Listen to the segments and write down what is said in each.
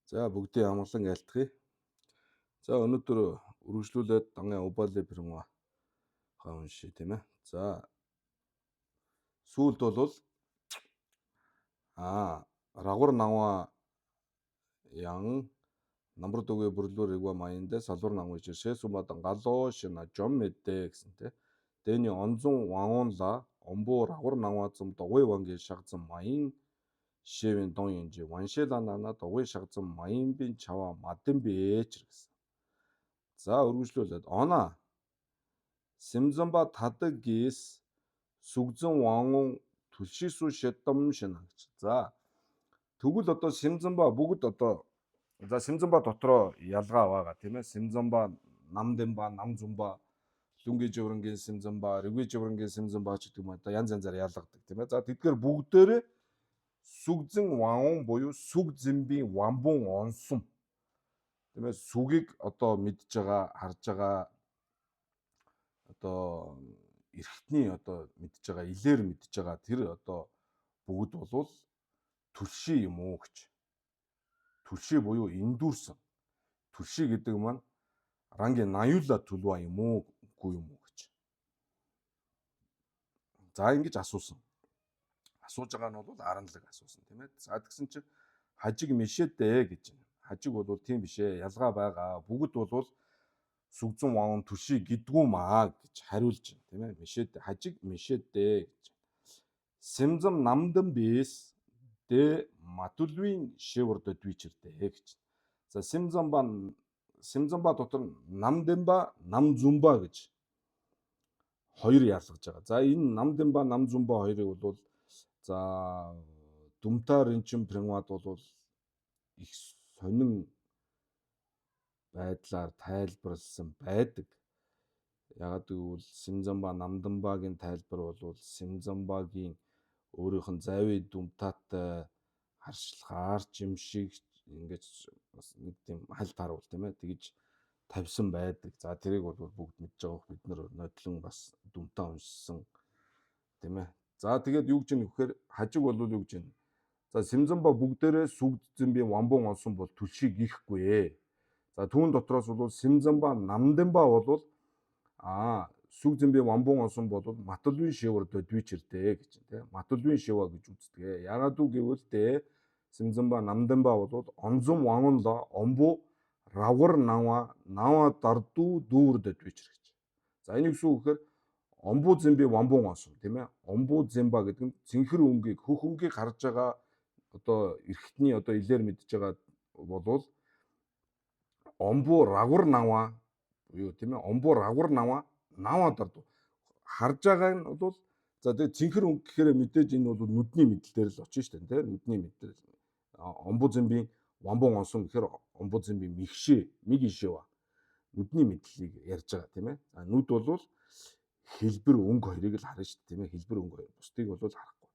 За бүгдийн амгалан айлтгая. За өнөөдөр үргэлжлүүлээд дангын Убали Пирнга ха уншия, тийм ээ. За сүүлд бол рагур наваа ян намбар дүгэ бүрлүүр игва маяндэ салвар намгүйж шэсүмадан галоо шина жом мэдэ гэсэн тэ. Дэний онзон ванонла омбо рагур наваа зам догой вангийн шагзам маян шэвэн дон янжи ваншила нана догой шагзам маян бин чава мадэн бэч гэсэн. За өргөжлүүлээд она Симзамба тадаг гис сүгзэн вангун түлшисүү шэдам шинэ гэж. За тэгвэл одоо Симзамба бүгд одоо за Симзамба дотроо ялгаа байгаа, тийм ээ. Симзамба Намдэмба, Намзумба, Лүнги Живрангийн Симзамба, Рүги Живрангийн Симзамба ч гэдэг юм одоо янз янзаар ялгадаг, тийм ээ. За тэдгээр бүгдээрээ сүгзэн вангун буюу сүг зэмбийн вамбун онсум, тийм ээ, сүгийг одоо мэдж байгаа, харж байгаа, одоо эрхтний одоо мэдж байгаа, илээр мэдж байгаа тэр одоо бүгд болвол түлший юм уу гэж. Түлший буюу эндүрсэн. Түлший гэдэг маань рангийн наюула түлва юм уу, үгүй юм уу гэж. За ингэж асуусан. Асууж байгаа нь бол аранлаг асуусан, тийм ээ. За тэгсэн чинь хажиг мишэдэ гэж. Хажиг бол тийм биш ээ. Ялгаа байгаа. Бүгд бол сүгзэн ваун түший гэдгүү маа гэж хариулж байна, тийм ээ. Мишэд хажиг мишэдэ гэж. Симзам намдан бис дэ матулвийн шивэр дөдвичэрдэ гэж. За Симзамба дотор намдэмба, намзумба гэж хоёр ялгаж байгаа. За энэ намдэмба, намзумба хоёрыг бол за Дүмта Ринчин Прингвад бол их сонин байдлаар тайлбарласан байдаг. Ягаад гэвэл Симзамба, Намдамбагийн тайлбар бол Симзамбагийн өөрийнх нь завийн дүмтаатай харшлахаар ч юм шиг ингэж бас нэг тийм хал таруул, тийм ээ, тэгж тавьсан байдаг. За тэрийг бол бүгд мэдж байгаа, бид нар нодлон бас дүмтаа уншсан, тийм ээ. За тэгээд юу гэж юм гэхээр хажиг бол юу гэж юм. За Симзамба бүгдээрээ сүгд зэмбийн вамбун онсон бол түлшийг ихгүй ээ. За түүн дотроос бол Симзамба, Намдэмба бол сүг зэмбийн вамбун онсон бол матулвын шивэр додвичэрдэ гэж, тийм, матулвын шива гэж үздэг. Ягаад үг гэвэл дэ Симзамба, Намдэмба бол онзон ванунла омбу равгар наваа наваа дардуу дүүр додвичэр гэж. За энийг શું гэхээр омбу зэмби вамбун онсон, тийм ээ. Омбу зэмба гэдэг нь цэнхэр өнгийг, хөх өнгийг харж байгаа одоо эрхтний одоо илээр мэдж байгаа болвол омбу рагвар наваа буюу, тийм ээ, омбу рагвар наваа наваа дард харж байгаа нь бол за тэгээ цэнхэр өнгө гэхээр мэдээж энэ бол нүдний мэдэл дээр л очно шүү дээ, тийм, нүдний мэдэл. Омбу зэмбийн вамбун онсон гэхээр омбу зэмбийн мигшээ миг ишээ нүдний мэдлийг ярьж байгаа, тийм ээ. За нүд бол хэлбэр өнгө хоёрыг л харна шүү дээ, тийм ээ. Хэлбэр өнгө хоёр, бусдыг бол харахгүй.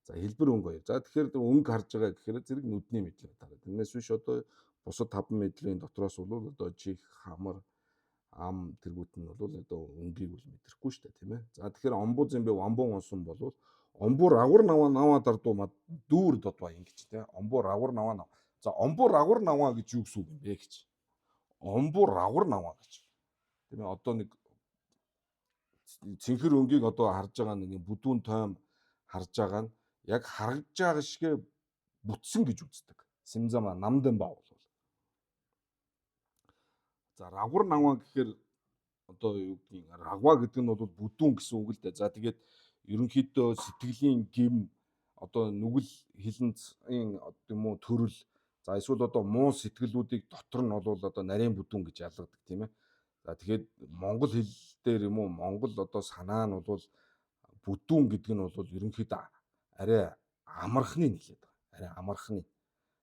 За хэлбэр өнгө хоёр. За тэгэхээр өнгө харж байгаа гэхээр зэрэг нүдний мэдлэг тараа. Тэрнээс биш одоо бусад таван мэдлийн дотроос бол одоо чих, хамар, ам тэргүүт нь бол одоо өнгийг бол мэдрэхгүй шүү дээ, тийм ээ. За тэгэхээр омбу зэмбэ вамбун онсон бол омбу рагур наваа наваа дардуу ма дүүр додва ингэж, тийм. Омбу рагур наваа нав. За омбу рагур наваа гэж юу гэсэн үг юм бэ гэж. Омбу рагур наваа гэж. Тийм ээ, одоо нэг цэнхэр өнгийг одоо харж байгаа нэг бүдүүн тойм харж байгаа нь яг харагдж байгаа шигэ бүтсэн гэж үздэг. Симзама намдан ба бол. За рагвар наваа гэхээр одоо юу гэдгийг рагва гэдэг нь бол бүдүүн гэсэн үг л дээ. За тэгээд ерөнхийдөө сэтгэлийн гим одоо нүгэл хилэнцийн юм уу төрөл, за эсвэл одоо муу сэтгэлүүдийг дотор нь бол одоо нарийн бүдүүн гэж ялгадаг, тийм ээ. За тэгэхээр монгол хэл дээр юм уу монгол одоо санаа нь бол бүдүүн гэдэг нь бол ерөнхийдөө арай амархны нэлээд байгаа. Арай амархны,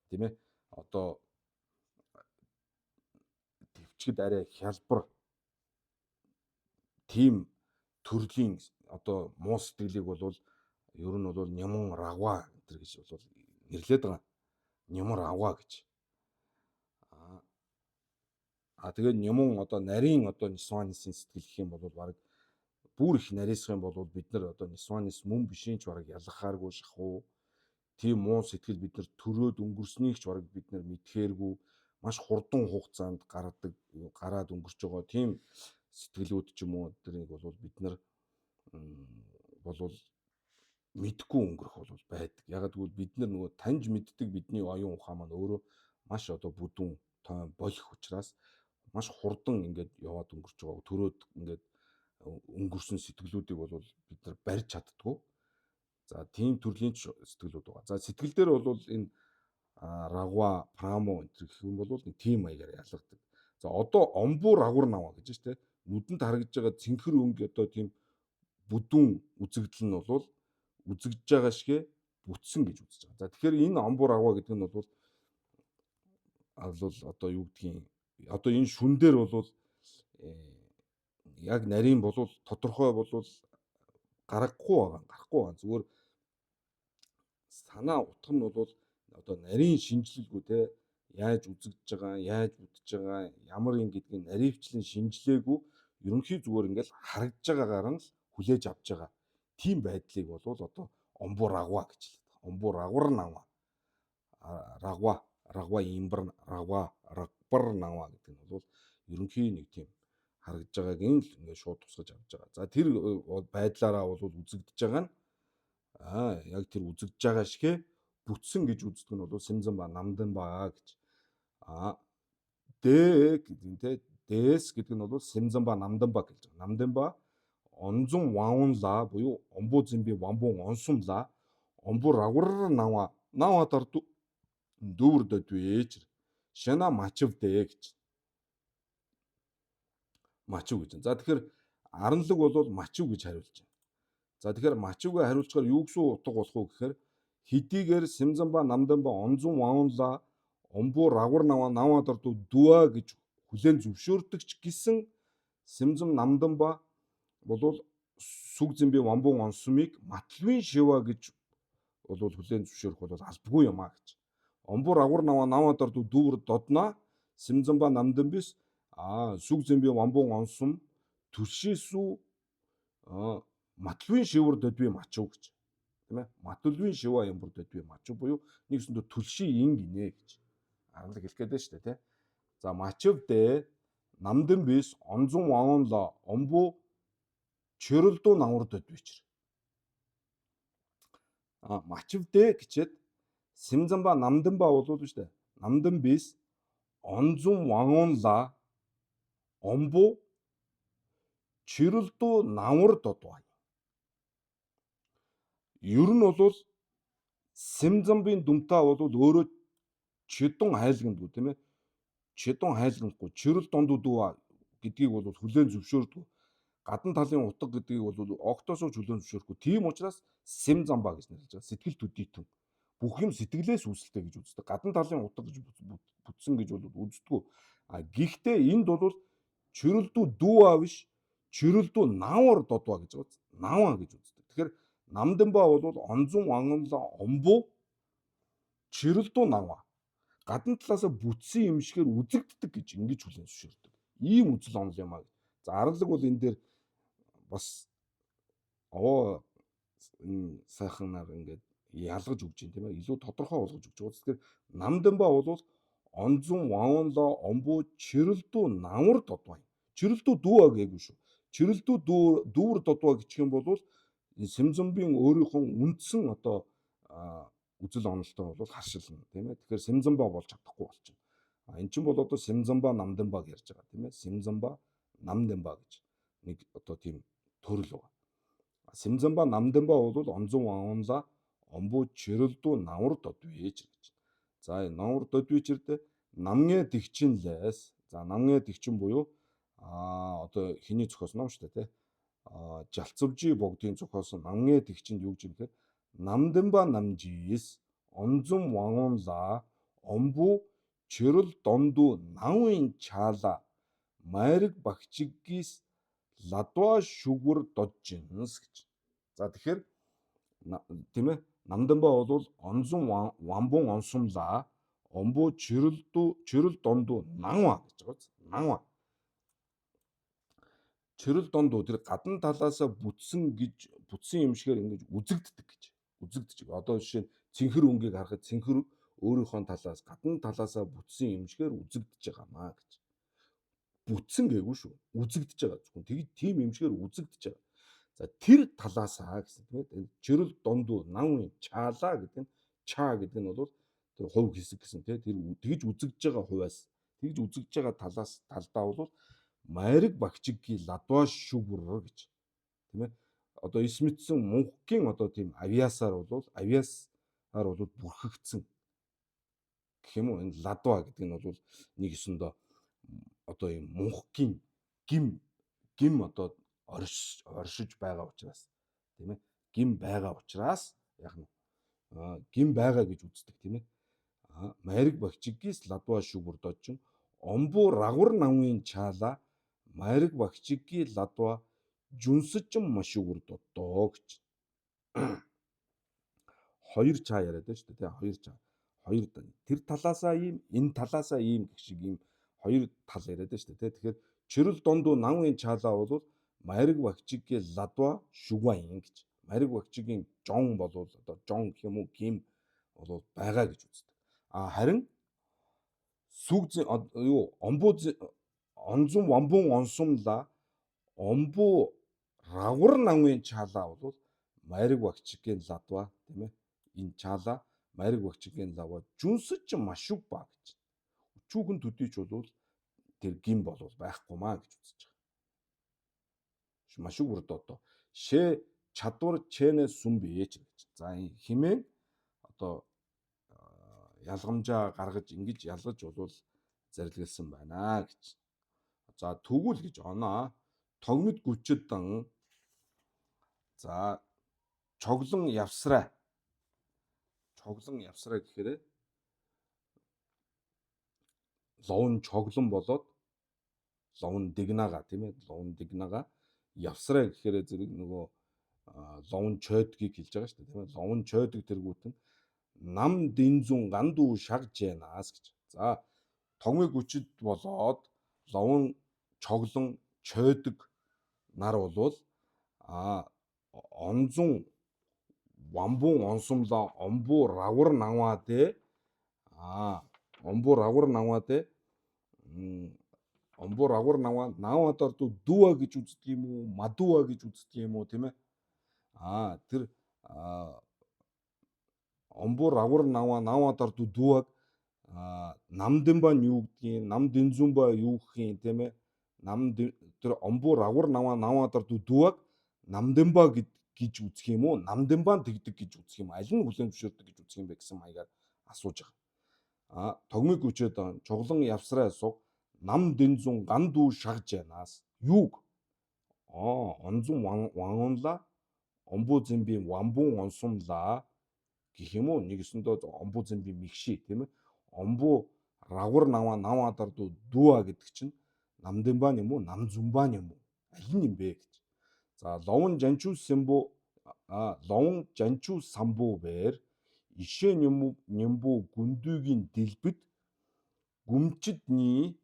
тийм ээ. Одоо төвчгд арай хялбар тийм төрлийн одоо муу сэтгэлийг бол ер нь бол нямун рагва энэ гэж бол нэрлээд байгаа. Нямун рагва гэж. Тэгээд нямун одоо нарийн одоо нисванисын сэтгэл гэх юм бол баг бүр их нарийсах юм бол бид нар одоо нисванис мөн бишийн ч бараг ялгахааргүй шахуу Тийм муу сэтгэл бид нар төрөөд өнгөрснийг ч бараг бид нар мэдхээргүй маш хурдан хугацаанд гаргадаг, гараад өнгөрч байгаа тийм сэтгэлүүд ч юм уу тэрийг бол бид нар болвол мэдгүй өнгөрөх бол байдаг. Ягаад гэвэл бид нар нөгөө таньж мэддэг бидний оюун ухаан маань өөрөө маш одоо бүдүүн тойм болох учраас маш хурдан ингээд яваад өнгөрч байгаа. Төрөөд ингээд өнгөрсөн сэтгэлүүдийг бол бид нар барьж чаддгүй. За тийм төрлийн сэтгэлүүд байгаа. За сэтгэл дээр бол энэ рагва, прамо энэ гэх юм бол нэг тийм маягаар ялгадаг. За одоо омбуу рагвар наваа гэж байна шүү дээ. Нүдэнд харагдж байгаа цэнхэр өнгө одоо тийм бүдүүн үзэгдэл нь бол үзэгдэж байгаа шигэ бүтсэн гэж үзэж байгаа. За тэгэхээр энэ омбуу рагва гэдэг нь бол одоо юу гэдгийг одоо энэ шүн дээр бол яг нарийн болвол тодорхой болвол гаргахгүй байгаа, гарахгүй байгаа. Зүгээр санаа утга нь бол одоо нарийн шинжилэлгүй те яаж үзэгдэж байгаа, яаж бүтэж байгаа, ямар юм гэдгийг наривчлан шинжилээгүй ерөнхий зүгээр ингээл харагдж байгаагаар нь л хүлээж авч байгаа. Тийм байдлыг болвол одоо омбуу рагва гэж хэлдэг. Омбуу рагвар наваа. Рагва, рагва имбар, рагва, рагбар наваа гэдэг нь бол ерөнхий нэг тийм харагдж байгааг нь л ингээд шууд тусгаж авч байгаа. За тэр байдлаараа бол үзэгдэж байгаа нь яг тэр үзэгдэж байгаа шигэ бүтсэн гэж үздэг нь бол Сэмзэн ба Намдан ба гэж. Д гэдэг нь те Дэс гэдэг нь бол Сэмзэн ба Намдан ба гэж байгаа. Намдан ба онзон ваунла буюу омбуу зэмби вамбун онсумла омбуу рагвар нава нава дарду дүүр дөдвэж шана мачвдэ гэж. Мачив гэж. За тэгэхээр аранлаг бол мачив гэж хариулж байна. За тэгэхээр мачивгаа хариулчихаар юу гэсэн утга болох уу гэхээр хэдийгээр Сэмзамба Намданба онзон ваунла омбуу рагвар нава нава дарду дүа гэж хүлээн зөвшөөрдөг ч гэсэн Сэмзэм Намданба болвол сүг зэмби вамбун онсумыг матлвын шива гэж болвол хүлээн зөвшөөрөх бол албагүй юм а гэж. Омбуу рагвар нава нава дарду дүүр додно Сэмзамба Намданбис сүг зэмби вамбун онсум түлшээсүү матлвын шивэр дөдвий мачив гэж. Тийм ээ? Матлвын шива юмбар дөдвий мачив буюу нэгсэндээ түлший ин гинэ гэж. Аранлаг хэлэх гээд байна шүү дээ, тийм. За мачив дээ намдан бис онзон ваунла омбу чөрөлдөө намар дөдвичэр. Мачив дээ гэчээд Сэмзамба намданба болвол шүү дээ. Намдан бис онзон ваунла омбу чирэлдүү намар додваа. Ер нь бол Сэмзамбын дүмтаа бол өөрөө чидун хайлгандгүй тийм ээ. Чидун хайлгандгүй чирэл дондуудуу гэдгийг бол хүлээн зөвшөөрдөг. Гадна талын утга гэдгийг бол октосоо хүлээн зөвшөөрөхгүй. Тийм учраас Сэмзамба гэж нэрлэж байгаа. Сэтгэл төдийтэн. Бүх юм сэтгэлээс үүсэлтэй гэж үздэг. Гадна талын утга гэж бүтсэн гэж бол үздэггүй. А гэхдээ энд бол чирэлдүү дүү аа биш чирэлдүү навар додваа гэж байгаа. Наваа гэж үздэг. Тэгэхээр намданбаа бол онзон ванганлаа омбуу чирэлдүү наваа. Гадна талаасаа бүтсэн юм шигээр үзэгддэг гэж ингэж хүлээн зөвшөөрдөг. Ийм үзэл онол юм аа. За аргалаг бол энэ дээр бас овоо сайханаар ингээд ялгаж өгч юм тийм ээ. Илүү тодорхой болгож өгч байгаа. Тэгэхээр намданбаа бол онзон ванганлаа омбуу чирэлдүү намар додваа. Чирэлдүү дүү аа гээгүй шүү. Чирэлдүү дүүр додваа гэх юм бол Сэмзэмбийн өөрийнхөө үндсэн одоо үзэл онолтой бол харшилна тийм ээ. Тэгэхээр Сэмзэмба болж чадахгүй болчихно. А эн чинь бол одоо Сэмзэмба Намданба гэж ярьж байгаа тийм ээ. Сэмзэмба Намданба гэж нэг одоо тийм төрөл байгаа. Сэмзэмба Намданба бол онзон онлаа омбуу чирэлдүү намар додвэж гэж. За энэ намар додвичэрдэ намнгэ тэгчин лээс. За намнгэ тэгчин буюу одоо хиний зохиосон ном шүү дээ тий. Жалцвжи богдын зохиосон намнгэ тэгчинд юу гэж юм гэхээр намданба намжис онзон вангунла омбу чирэл дондуу намын чаала майраг багчиггис ладва шүгүр доджинс гэж. За тэгэхээр тийм ээ намданба бол онзон вамбун онсумла омбу чирэлдүү чирэл дондуу нанва гэж байгаа биз? Нанва. Чирэл дондуу тэр гадна талаасаа бүтсэн гэж бүтсэн юм шигээр ингэж үзэгддэг гэж. Үзэгдэж. Одоо жишээ нь Цэнхэр өнгийг харахад цэнхэр өөрийнхөө талаас гадна талаасаа бүтсэн юмшгээр үзэгдэж байгаамаа гэж. Бүтсэн гээгүй шүү. Үзэгдэж байгаа зөвхөн тэгж тийм юмшгээр үзэгдэж байгаа. За тэр талаасаа гэсэн тийм ээ. Чирэл дондуу намын чаалаа гэдэг нь чаа гэдэг нь бол тэр хувь хэсэг гэсэн тийм тэр тэгж үзэгдэж байгаа хувиас тэгж үзэгдэж байгаа талаас талдаа бол майраг багчиггийн ладва шүгүр гэж тийм ээ. Одоо эсмэтсэн мунхгийн одоо тийм авиасаар бол авиасаар бол бүрхэгдсэн гэх юм уу, энэ ладва гэдэг нь бол нэг ёсондоо одоо ийм мунхгийн гим гим одоо оршиж байгаа учраас тийм ээ, гим байгаа учраас яг нь гим байгаа гэж үздэг тийм ээ. Майраг багчиггийс ладва шүгүр дожин омбу рагвар намын чаала майраг багчиггийн ладва жүнсэж машугүр додоо гэж. Хоёр чаа яриад байна шүү дээ. Хоёр чаа. Хоёр тэр талаасаа ийм, энэ талаасаа ийм гэх шиг ийм хоёр тал яриад байна шүү дээ. Тэгэхээр чирэл дондуу намын чаалаа бол майраг багчиггийн ладва шүгвайн гэж. Майраг багчигийн жон болвол одоо жон гэх юм уу гим болвол байгаа гэж үздэг. А харин сүг юу омбу онзон вамбун онсумла омбу рагвар намын чаалаа бол майраг багчигийн ладва тийм ээ. Энэ чаалаа майраг багчигийн лава жүнсэж машуг ба гэж. Өчүүхэн төдийч бол тэр гим болвол байхгүй маа гэж үзэж байгаа. Машуг бүрд одоо шээ чадвар чэнэ сүм бэж гэж. За химэн одоо ялгамжаа гаргаж ингэж ялгаж болвол зарилгэлсэн байна гэж. За тэгвэл гэж оноо тогмод гүчидэн за чоглон явсраа. Чоглон явсраа гэхээр ловн чоглон болоод ловн дигнага тийм ээ, ловн дигнага явсраа гэхээр зэрэг нөгөө ловн чойдгийг хэлж байгаа шүү дээ тийм ээ. Ловн чойдог тэргүүтэн нам дэнзүн гандуу шагжэнаас гэж. За тогмыг гүчид болоод ловн чоглон чойдог нар болвол а онзун вамбун онсомлоо омбу рагвар наваа дэ а омбу рагвар наваа дэ омбу рагвар наваа наваа дор дүүа гэж үздэг юм уу, мадуа гэж үздэг юм уу тийм ээ. А тэр омбу рагвар наваа наваа дор дүүаг намдэнба нь юу гэдгийг, нам дэнзүнба юу гэх юм тийм ээ. Нам тэр омбу рагвар наваа наваа дор дүүаг намдэнба гэж үзэх юм уу, намдэнба тэгдэг гэж үзэх юм, аль нь хүлээн зөвшөөрдөг гэж үзэх юм бэ гэсэн маягаар асууж байгаа. А тогмыг хүчээд чуглан явсраа суг нам дэнзүн гандуу шагж янаас юуг онзун ванунла омбу зэмби вамбун онсумла гэх юм уу, нэгсэндээ омбу зэмби мэгши тийм ээ. Омбу рагвар наваа наваа дарду дүүа гэдэг чинь намдэнбан юм уу, намзүмбан юм уу, аль нь юм бэ гэж. За ловн жанчуу сэмбу ловн жанчуу самбу бэр ишээ нэмбу гүндүүгийн дэлбэд гүмчидний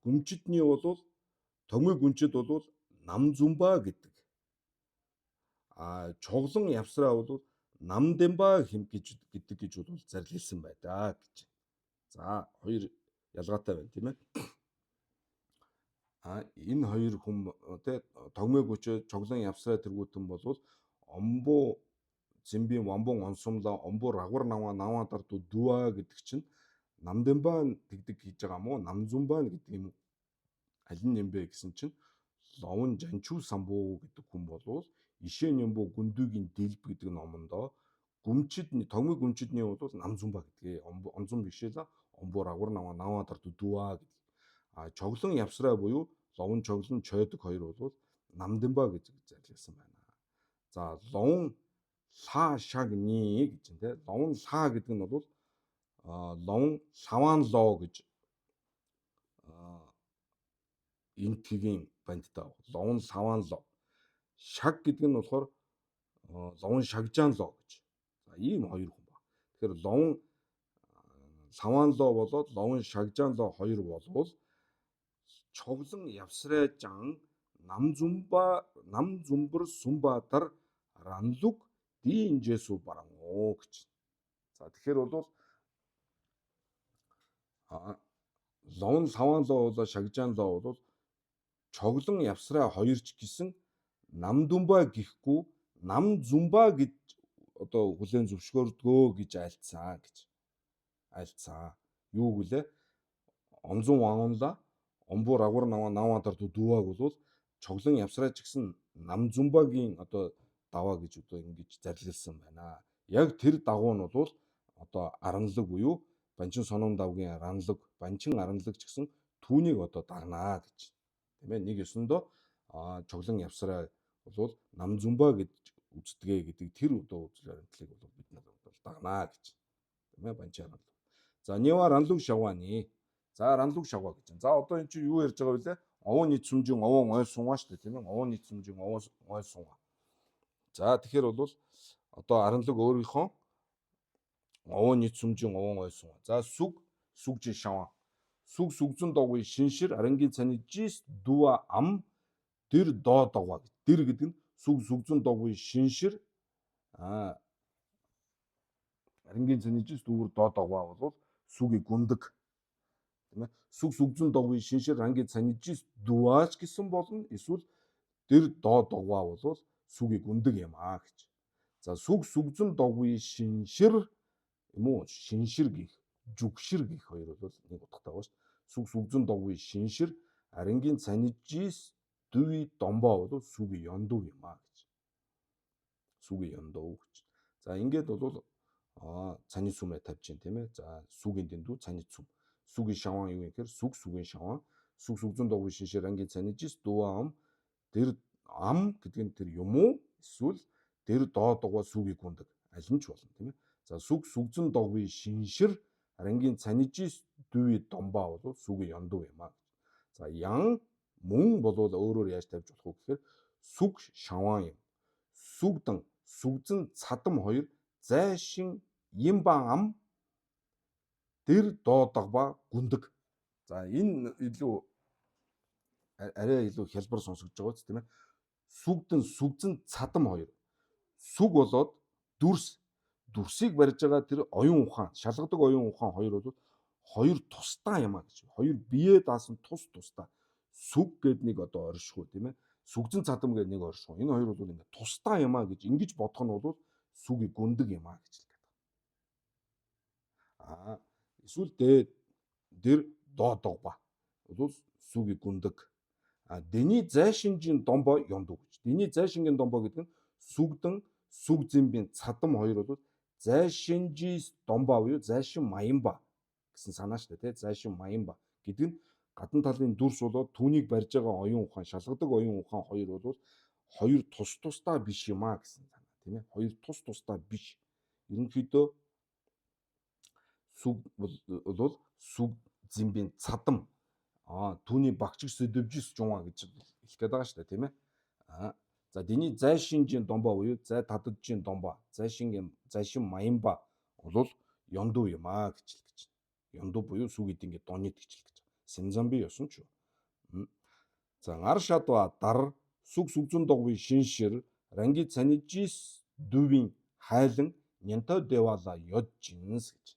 гүмчидний болвол томьёо гүнчид болвол намзүмба гэдэг. А чуглан явсраа бол намдэмба хэм гэж гэдэг гэж бол зарлилсан байдаа гэж. За хоёр ялгаатай байна тийм ээ. А энэ хоёр хүн тэ тогмыг өчөө чоглон явсраа тэргүүтэн болвол омбу зэмбийн вамбун онсомлоо омбу рагвар наваа наваа дарду дүүа гэдэг чинь намдэмба тэгдэг хийж байгаа мó намзумба гэдэг юм аль нь юм бэ гэсэн чинь ловн жанчуу самбуу гэдэг хүн болвол ишээ нэмбу гүндүүгийн дэлб гэдэг номондоо гүмчид тогмыг гүмчидний бол намзумба гэдгээ онзум бишээ л омбу рагвар наваа наваа дарду дүүа гэдэг. А чоглон явсраа буюу ловн чоглон чойдог хоёр бол намдэмба гэж зарлисан байна. За ловн ла шаг ни гэж байна те. Ловн ла гэдэг нь бол ловн лаван лоо гэж энтгийн бандтай. Ловн лаван лоо. Шаг гэдэг нь болохоор ловн шагжаан лоо гэж. За ийм хоёр хүн ба. Тэгэхээр ловн лаван лоо болоод ловн шагжаан лоо хоёр болвол чоглон явсрайжан нам зумба нам зумбар сумбадар ранлуг Динжэсүү баран гэж. За тэгэхээр бол ловн лаван лоо болоо шагжаан лоо бол чоглон явсраа хоёрч гэсэн намдүмба гэхгүй нам зумба гэж одоо хүлээн зөвшөөрдгөө гэж айлцсан гэж айлцсан. Юу гэлээ? Онзон ванла омбу рагур наваа наваа дар дүүваг бол чоглон явсраа ч гэсэн нам зумбагийн одоо даваа гэж одоо ингэж зарлилсан байна. Яг тэр дагуу нь бол одоо аранлаг буюу банчин сонон давгийн аранлаг, банчин аранлаг ч гэсэн түүнийг одоо дагнаа гэж. Тийм ээ, нэг ёсондоо чоглон явсараа бол нам зумба гэж үздэгэ гэдэг тэр одоо үзэл баримтлалыг бол бид нар бол дагнаа гэж. Тийм ээ, банчин аранлаг. За Нева ранлуг шавааны. За ранлуг шаваа гэж. За одоо эн чинь юу ярьж байгаа вэ? Овоо нийт сүмжин овоон ой сунгаа шүү дээ, тийм ээ. Овоо нийт сүмжин овоо ой сунгаа. За тэгэхээр бол одоо аранлаг өөрийнхөө овоо нийт сүмжин овоон ой сунгаа. За сүг сүгжин шаваа. Сүг сүгзэн догвын шиншир арангийн цаны жис дүва ам дэр доо догва гэж. Дэр гэдэг нь сүг сүгзэн догвын шиншир арангийн цаны жис дүүр доо догва бол сүгийг гүндэг. Тийм ээ. Сүг сүгзэн догвын шиншир арангийн цаны жис дүваач гэсэн болно. Эсвэл дэр доо догва бол сүгийг гүндэг юм аа гэж. За сүг сүгзэн догвын шиншир юм уу? Шиншир гих, жүгшир гих хоёр бол нэг утгатай байгаа шүү дээ. Сүг сүгзэн догвын шиншир арангийн цанижис дүви домбоо бол сүгийн ёндов юм аа гэж. Сүгийн ёндов гэж. За ингээд бол цаны сүмээ тавьж чинь, тийм ээ. За сүгийн дэндүү цаны сүм. Сүгийн шаван юу юм гэхээр сүг сүгийн шаван. Сүг сүгзэн догвын шиншир ангийн цанижис дүва ам дэр ам гэдэг нь тэр юм уу? Эсвэл дэр доо догваа сүгийг гүндэг. Аль нь ч болно, тийм ээ. За сүг сүгзэн догвын шиншир арангийн цанижис дүви домбаа бол сүгийн ёндов юм аа. За ян мөн болвол өөрөөр яаж тавьж болох вэ гэхээр сүг шаван юм. Сүгдэн сүгзэн цадам хоёр зайшин юм ба ам дэр доо догба гүндэг. За энэ илүү арай илүү хялбар сонсогдож байгаа ч тийм ээ. Сүгдэн сүгзэн цадам хоёр. Сүг болоод дүрс дүрсийг барьж байгаа тэр оюун ухаан, шалгадаг оюун ухаан хоёр бол хоёр тусдаа юм а гэж. Хоёр бие даасан тус тусдаа. Сүг гээд нэг одоо оршихуй, тийм ээ. Сүгзэн цадам гээд нэг оршихуй. Энэ хоёр бол ингээд тусдаа юм а гэж ингэж бодох нь бол сүгийг гүндэг юм а гэж хэлдэг. Эсвэл дэр доо догба. Бол сүгийг гүндэг. Дэний зайшинжийн домбо ёндуу гэж. Дэний зайшингийн домбо гэдэг нь сүгдэн сүг зэмбийн цадам хоёр бол зайшинжис домбо буюу зайшин маянба гэсэн санаа шүү дээ, тий. Зайшин маянба гэдэг нь гадна талын дүрс болоод түүнийг барьж байгаа оюун ухаан, шалгадаг оюун ухаан хоёр бол хоёр тус тусдаа биш юм а гэсэн санаа, тийм ээ. Хоёр тус тусдаа биш. Ерөнхийдөө сүг бол сүг зэмбийн цадам түүний багчиг сэдвжис жугаа гэж хэлэх гээд байгаа шүү дээ, тийм ээ. За дэний зайшинжийн домбо буюу зай тададжийн домбо, зайшингийн зайшин маянба бол ёндуу юм а гэж хэлэх гэж. Ёндуу буюу сүг эдингээ донит гэж хэлэх гэж. Симзамби ёсон ч юу. За гар шадва дар сүг сүгзэн догвын шиншир ранги цанижис дүүвийн хайлан нянто девала ёджинс гэж.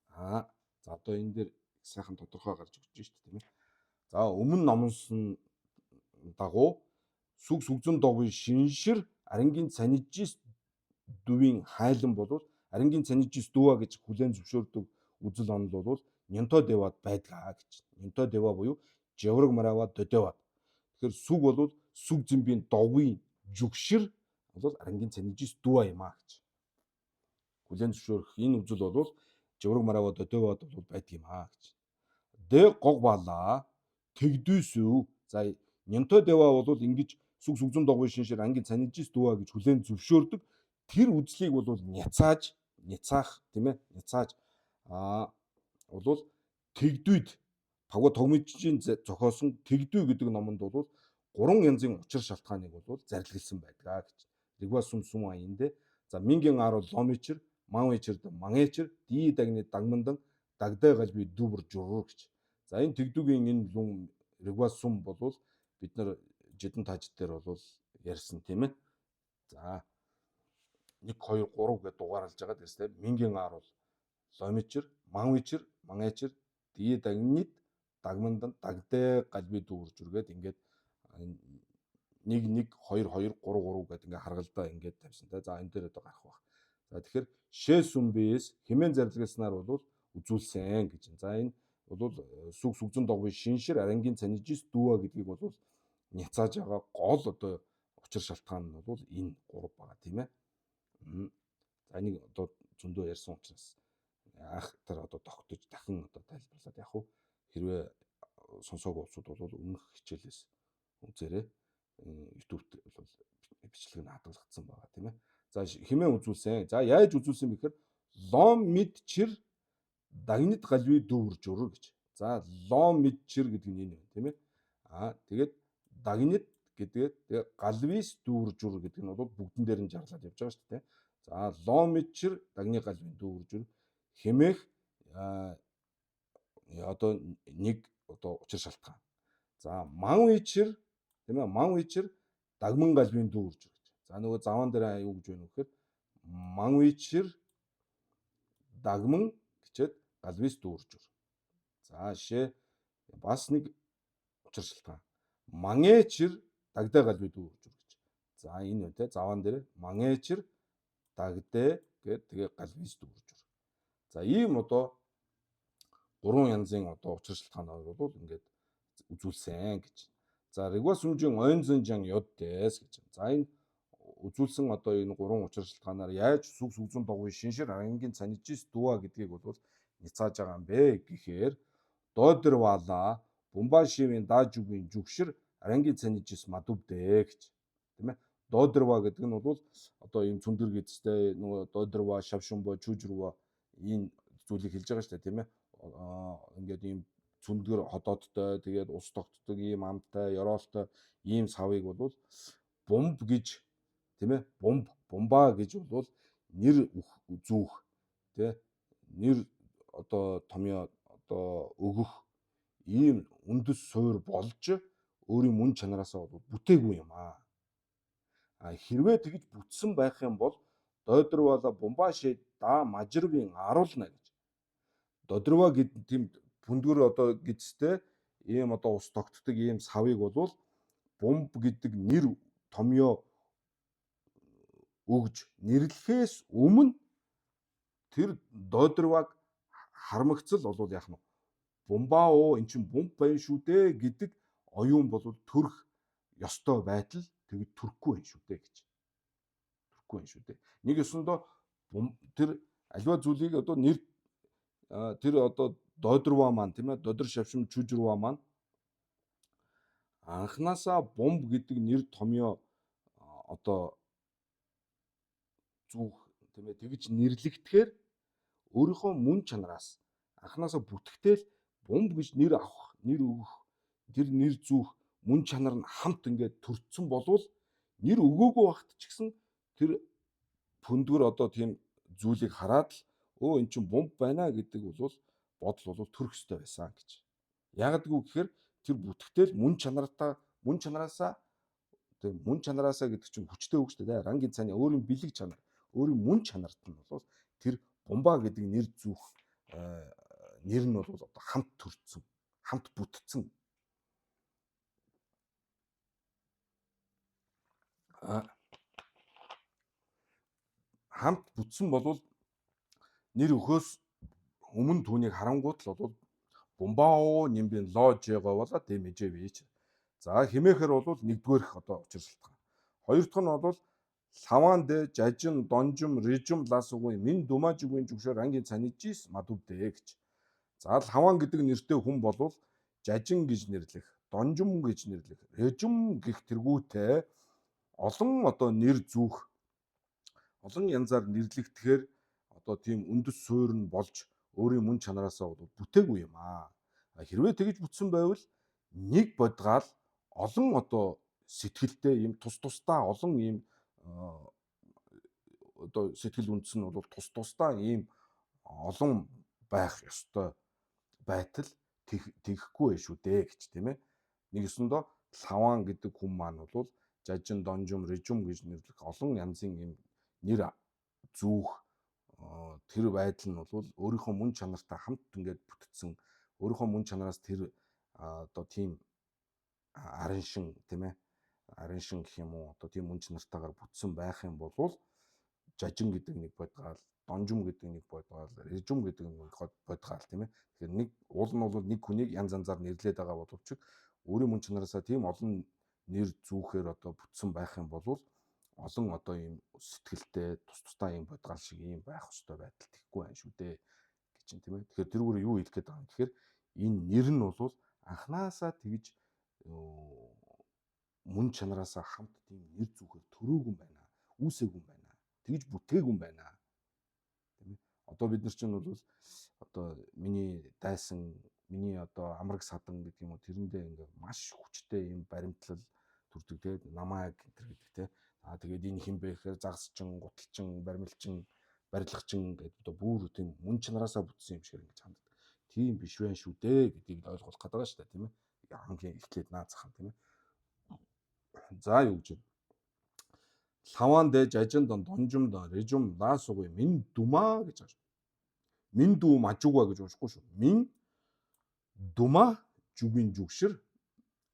За одоо энэ дээр сайхан тодорхой гарч өгч шүү дээ, тийм ээ. За өмнө номсон дагуу сүг сүгзэн догвын шиншир арангийн цанижис дүүвийн хайлан болвол арангийн цанижис дүүва гэж хүлээн зөвшөөрдөг үзэл онол бол нянто девад байдгаа гэж. Нянто дева буюу жавраг мараваа додевад. Тэгэхээр сүг бол сүг зэмбийн догвын жүгшир бол арангийн цанижис дүүва юм а гэж. Хүлээн зөвшөөрөх энэ үзэл бол жавраг мараваа додевад бол байдаг юм а гэж. Дэ гог балаа тэгдүйсүү. За нянто дева бол ингэж сүг сүгзэн догвын шиншир ангийн цанижис дүүва гэж хүлээн зөвшөөрдөг. Тэр үзлийг бол няцааж, няцаах, тийм ээ, няцааж бол тэгдүйд Пагва тогмижийн зохиосон тэгдүй гэдэг номонд бол гурван янзын учир шалтгааныг бол зарлигласан байдгаа гэж. Ригва сүм сүм аяндэ. За мингийн ар бол ломичэр, манвичэр, мангэчэр, ди дагны дагмандан дагдай галби дүбэр журуур гэж. За энэ тэгдүгийн энэ лүн ригва сүм бол бид нар жидэн тааж дээр бол ярьсан, тийм ээ. За 1 2 3 гэдээ дугаарлаж байгаа дээс те. Мингийн ар бол ломичэр, манвичэр, мангэчэр, дие дагнит, дагмандан, дагдэ галби дүүрж үргээд ингээд 1 1 2 2 3 3 гэдэг ингээ харгалдаа ингээд тавьсан те. За энэ дээр одоо гарах байх. За тэгэхээр шээ сүмбээс хэмээн зарилгаснаар бол үзүүлсэн гэж. За энэ бол сүг сүгзэн догвын шиншир арангийн цанижис дүүа гэдгийг бол няцааж байгаа гол одоо учир шалтгаан нь бол энэ гурав байгаа тийм ээ. За энийг одоо зөндөө ярьсан учраас анх тэр одоо тогтож дахин одоо тайлбарлаад яг хуу хэрвээ сонсоогүй улсууд бол өмнөх хичээлээс үзээрэй. YouTube-т бол бичлэг нь хадгалагдсан байгаа тийм ээ. За хэмээн үзүүлсэн. За яаж үзүүлсэн бэ гэхээр лом мэд чир дагнид галви дүүржүр гэж. За лом мэд чир гэдэг нь энэ байна тийм ээ. Аа тэгээд дагнид гэдгээд тэгээ галвис дүүржүр гэдэг нь бол бүгдэн дээр нь жарлаад явж байгаа шүү дээ. За лом мэд чир дагны галвин дүүржүр хэмээх одоо нэг одоо учир шалтгаан. За ман вичэр тийм ээ, ман вичэр дагман галвин дүүржүр гэж. За нөгөө заван дээр юу гэж байна вэ гэхээр ман вичэр дагман гэчээд галвис дүүржүр. За жишээ бас нэг учир шалтгаан. Мангэчэр дагдаа галви дүүржүр гэж. За энэ үү те, заван дээр мангэчэр дагдээ гэд тэгээ галвис дүүржүр. За ийм одоо гурван янзын одоо учир шалтгаанаар бол ингээд үзүүлсэн гэж. За Ригва сүмжийн ойнзонжан ёддэс гэж. За энэ үзүүлсэн одоо энэ гурван учир шалтгаанаар яаж сүг сүгзэн догвын шиншир арангийн цанижис дүүа гэдгийг бол няцааж байгаа юм бэ гэхээр додервала бумбашивын даажугийн жүгшир арангийн цанижис мадубдэ гэж. Тийм ээ. Додерва гэдэг нь бол одоо ийм цүндэр гэдэстэй нөгөө додерва, шавшумбо, чүүжрва энэ зүйлийг хэлж байгаа шүү дээ тийм ээ. Ингээд ийм цүндгэр ходоодтой тэгээд ус тогтдог ийм амтай, ёроолтой ийм савыг бол бумб гэж тийм ээ, бумб, бумбаа гэж бол нэр зүүх тий, нэр одоо томьёо одоо өгөх ийм үндэс суур болж өөрийн мөн чанараасаа бол бүтээгүй юм аа. А хэрвээ тэгж бүтсэн байх юм бол дойдрвала бумбаши да мажирвын аруулна гэж. Дойдрва гэд тийм бүндгөр одоо гэдэстэй ийм одоо ус тогтдог ийм савыг бол бумб гэдэг нэр томьёо өгж нэрлэхээс өмнө тэр дойдрваг харамгцал бол яах нь бумбаа оо эн чин бумб байна шүү дээ гэдэг оюун бол төрөх ёстой байтал тэгэд төрөхгүй байх шүү дээ гэж. Төрөхгүй байх шүү дээ. Нэг ёсондоо тэр альва зүйлийг одоо нэр тэр одоо дойдрва маань тийм ээ, додор шавшим чүжрва маань анханасаа бомб гэдэг нэр томьёо одоо зүүх тийм ээ тэгж нэрлэгдэхээр өөрийнхөө мөн чанараас анханасаа бүтгэтэл бомб гэж нэр авах, нэр өгөх, тэр нэр зүүх мөн чанар нь хамт ингээд төрцөн болвол нэр өгөөгүй байхад ч гэсэн тэр пөндгөр одоо тийм зүйлийг хараад л өө эн чин бомб байна гэдэг бол бодол бол төрөх ёстой байсан гэж. Яагаад гэвэл гэхээр тэр бүтгэтэл мөн чанартай мөн чанараасаа тэг мөн чанараасаа гэдэг чинь хүчтэй үг шүү дээ. Рангийн цааны өөрийн бэлэг чанар, өөрийн мөн чанарт нь бол тэр бомба гэдэг нэр зүүх нэр нь бол одоо хамт төрцөн, хамт бүтцэн. Хамт бүтсэн болвол нэр өхөөс өмнө түүнийг харангуут л бол бумбао нимбин ложего болоо дэмэжэвич. За химээхэр бол нэгдүгээрх одоо учир шалтгаан. Хоёр дахь нь бол лаван дэ жажин донжим режим ласугуй мин думажигийн жүгшээр ангийн цанижис мадубдэ гэж. За лаван гэдэг нэртэй хүн болвол жажин гэж нэрлэх, донжим гэж нэрлэх, режим гэх тэргүүтэй олон одоо нэр зүүх олон янзаар нэрлэгдэхээр одоо тийм үндэс суурь нь болж өөрийн мөн чанараасаа бол бүтээгүй юм аа. Хэрвээ тэгж бүтсэн байвал нэг бодгаал олон одоо сэтгэлтэй ийм тус тусдаа олон ийм одоо сэтгэл үндэс нь бол тус тусдаа ийм олон байх ёстой байтал тэгхгүй шүү дээ гэж тийм ээ. Нэг ёсондоо лаван гэдэг хүн маань бол жажин, донжим, режим гэж нэрлэх олон янзын ийм нэр зүүх тэр байдал нь бол өөрийнхөө мөн чанартай хамт ингээд бүтцэн, өөрийнхөө мөн чанараас тэр одоо тийм араншин, тийм ээ, араншин гэх юм уу, одоо тийм мөн чанартайгаар бүтсэн байх юм бол жажин гэдэг нэг бодгаал, донжум гэдэг нэг бодгаал, режум гэдэг нэг бодгаал, тийм ээ. Тэгэхээр нэг уул нь бол нэг хүнийг янз янзаар нэрлээд байгаа боловч өөрийн мөн чанараасаа тийм олон нэр зүүхээр одоо бүтсэн байх юм бол олон одоо ийм сэтгэлтэй тус тусдаа ийм бодгаал шиг ийм байх ёстой байдал тэхгүй байна шүү дээ гэж чинь, тийм ээ. Тэгэхээр тэрүүгээр юу хэлэх гээд байгаа юм гэхээр энэ нэр нь бол анханасаа тэгж мөн чанараасаа хамт тийм нэр зүүхээр төрөөгүй байна, үүсээгүй байна, тэгж бүтээгүй байна, тийм ээ. Одоо бид нар чинь бол одоо миний дайсан, миний одоо амраг садан гэдэг юм уу, тэрэндээ ингээ маш хүчтэй юм баримтлал төрдөг, тийм, намайг энэ гэдэг, тийм. Аа, тэгээд энэ хэн бэ гэхээр загасчин, гуталчин, баримлчин, барилгачин гэдэг одоо бүр тийм мөн чанараасаа бүтсэн юм шиг ингэж ханддаг. Тийм биш вэ шүү дээ гэдгийг л ойлгох гээд байгаа шүү дээ, тийм ээ. Хамгийн эхлээд наацхан, тийм ээ. За, юу гэж вэ? Лаван дэж ажин дон донжум дон режум лаасугui мин дума гэж байгаа шүү. Мин дүү мажуга гэж уншихгүй шүү. Мин дума жүгийн жүгшэр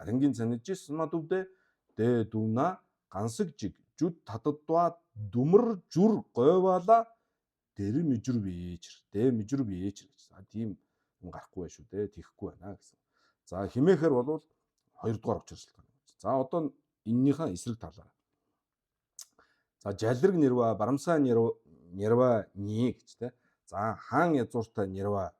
арангийн цанижис мадувдэ дэ дуна гансаг жиг жүд татадва дүмэр жүр гойвала дэр мижүр биечэр дэ мижүр биечэр гэж. За, тийм юм гарахгүй байх шүү дээ. Тэхгүй байна гэсэн. За, химээхээр бол хоёрдугаар учир шалтгаан. За, одоо эннийхээ эсрэг талаараа. За, жалраг нэрва барамсаа нэрва ни гэж те. За, хаан язгууртай нэрва,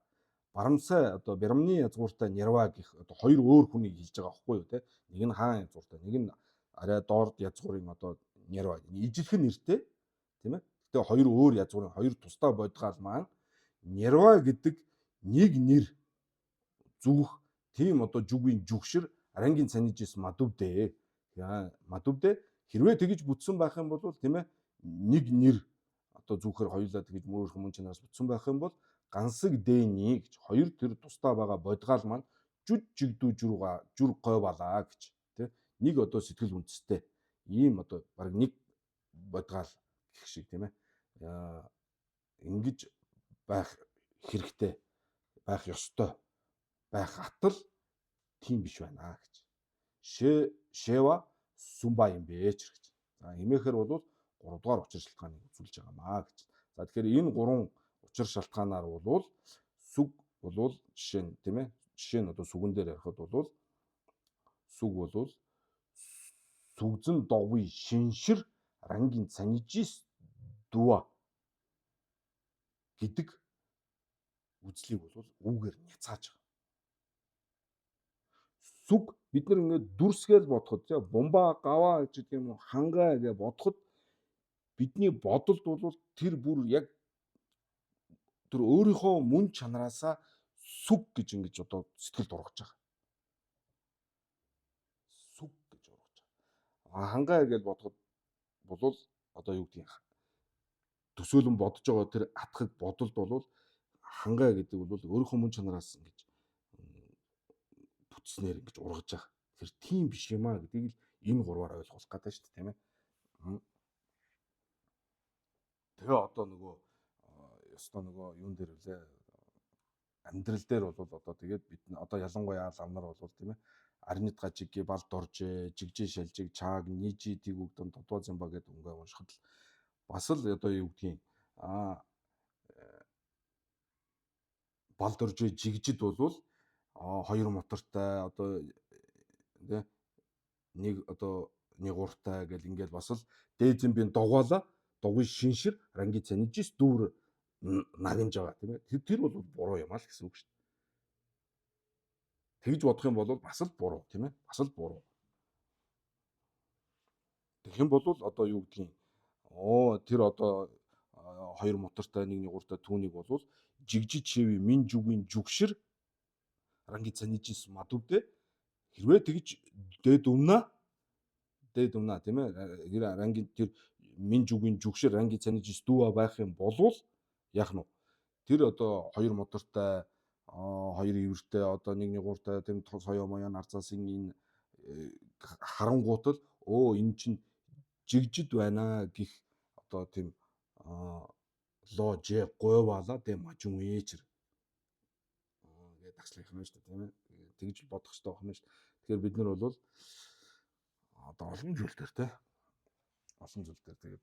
барамсай одоо бярамны язгууртай нэрва гэх одоо хоёр өөр хүнийг хэлж байгаа байхгүй юу те. Нэг нь хаан язгууртай, нэг нь арай доор язгуурын одоо нэрва. Ижилхэн нэртэй, тийм ээ. Гэтэ хоёр өөр язгуурын хоёр тусдаа бодгаал маань нэрва гэдэг нэг нэр зүгх тийм одоо жүгийн жүгшэр арангийн цанижис мадувдэ. Мадувдэ хэрвээ тэгж бүтсэн байх юм бол, тийм ээ, нэг нэр одоо зүгхээр хоёулаа тэгж мөрөөр хүмүүн чанараас бүтсэн байх юм бол гансаг дэний гэж хоёр тэр тусдаа байгаа бодгаал маань жүд жигдүү жүрга жүр гой балаа гэж, тий, нэг одоо сэтгэл үндэстэй ийм одоо баг нэг бодгаал гэх шиг, тийм ээ, ингэж байх хэрэгтэй, байх ёстой байх атал тийм биш байна гэж. Шэ шева сумба юм бэ ч гэж. За, имээхээр бол 3 дугаар учир шалтгааныг үзүүлж байгаа маа гэж. За, тэгэхээр энэ гурван учир шалтгаанаар бол сүг болвол жишээ нь, тийм ээ, жишээ нь одоо сүгэн дээр ярихад бол сүг болвол сүгзэн догвы шиншир рангийн цанижис дуа гэдэг үзлийг бол үүгээр няцааж байгаа. Сүг бид нар ингээд дүрсгээл бодоход, бумба гаваа гэж гэдэг юм уу, хангай гэж бодоход бидний бодолд бол тэр бүр яг тэр өөрийнхөө мөн чанараасаа сүг гэж ингэж одоо сэтгэлд ургаж байгаа. Сүг гэж ургаж байгаа. Хангай гэж бодоход болвол одоо юу гэдгийг төсөөлөн бодож байгаа тэр атхаг бодолд бол хангай гэдэг бол өөрийнхөө мөн чанараас ингэж бүтснээр ингэж ургаж байгаа. Тэр тийм биш юм а гэдгийг л энэ гурваар ойлгох гэдэг шүү дээ, тийм ээ. Тэгээ одоо нөгөө ёстой нөгөө юун дээр үлээ, амьдрал дээр бол одоо тэгээд бид одоо ялангуяа лам нар бол, тийм ээ, арнит гажиги бал доржээ жигжээ шалжиг чааг нижи тигүгдэн додоо зэмба гэдэг өнгө уншихад л бас л одоо юу гэдгийг бал доржээ жигжид болвол хоёр мотортой одоо тэ нэг одоо нэг уртай гэл ингээд бас л дээзэмбийн дугаалаа дугуй шиншир ранги цанижис дүүр нагнж байгаа, тийм ээ. Тэр бол буруу юм а л гэсэн үг шүү дээ. Тэгж бодох юм бол бас л буруу, тийм ээ. Бас л буруу. Тэгэх юм бол одоо юу гэдгийг тэр одоо хоёр мотортой нэг нэг уртай түүнийг бол жигжид шиви мин жүгийн жүгшир ранги цанижис мадувдэ хэрвээ тэгж дээд өмнө, тийм ээ, ранги тэр мин жүгийн жүгшир ранги цанижис дүүва байх юм болвол яах нь тэр одоо хоёр мотортой, хоёр ивэртэй, одоо нэг нэг уртай тийм соёо моёо нарцаасын энэ харангуутал энэ чинь жигжид байна гих одоо тийм Ло же гуйвала дэ мажун ээчэр гэдэг дагшлах юм шүү дээ, тийм ээ. Тэгж бодох хэрэгтэй байх нь шүү. Тэгэхээр бид нар бол одоо олон зүйл дээр те олон зүйл дээр тэгээд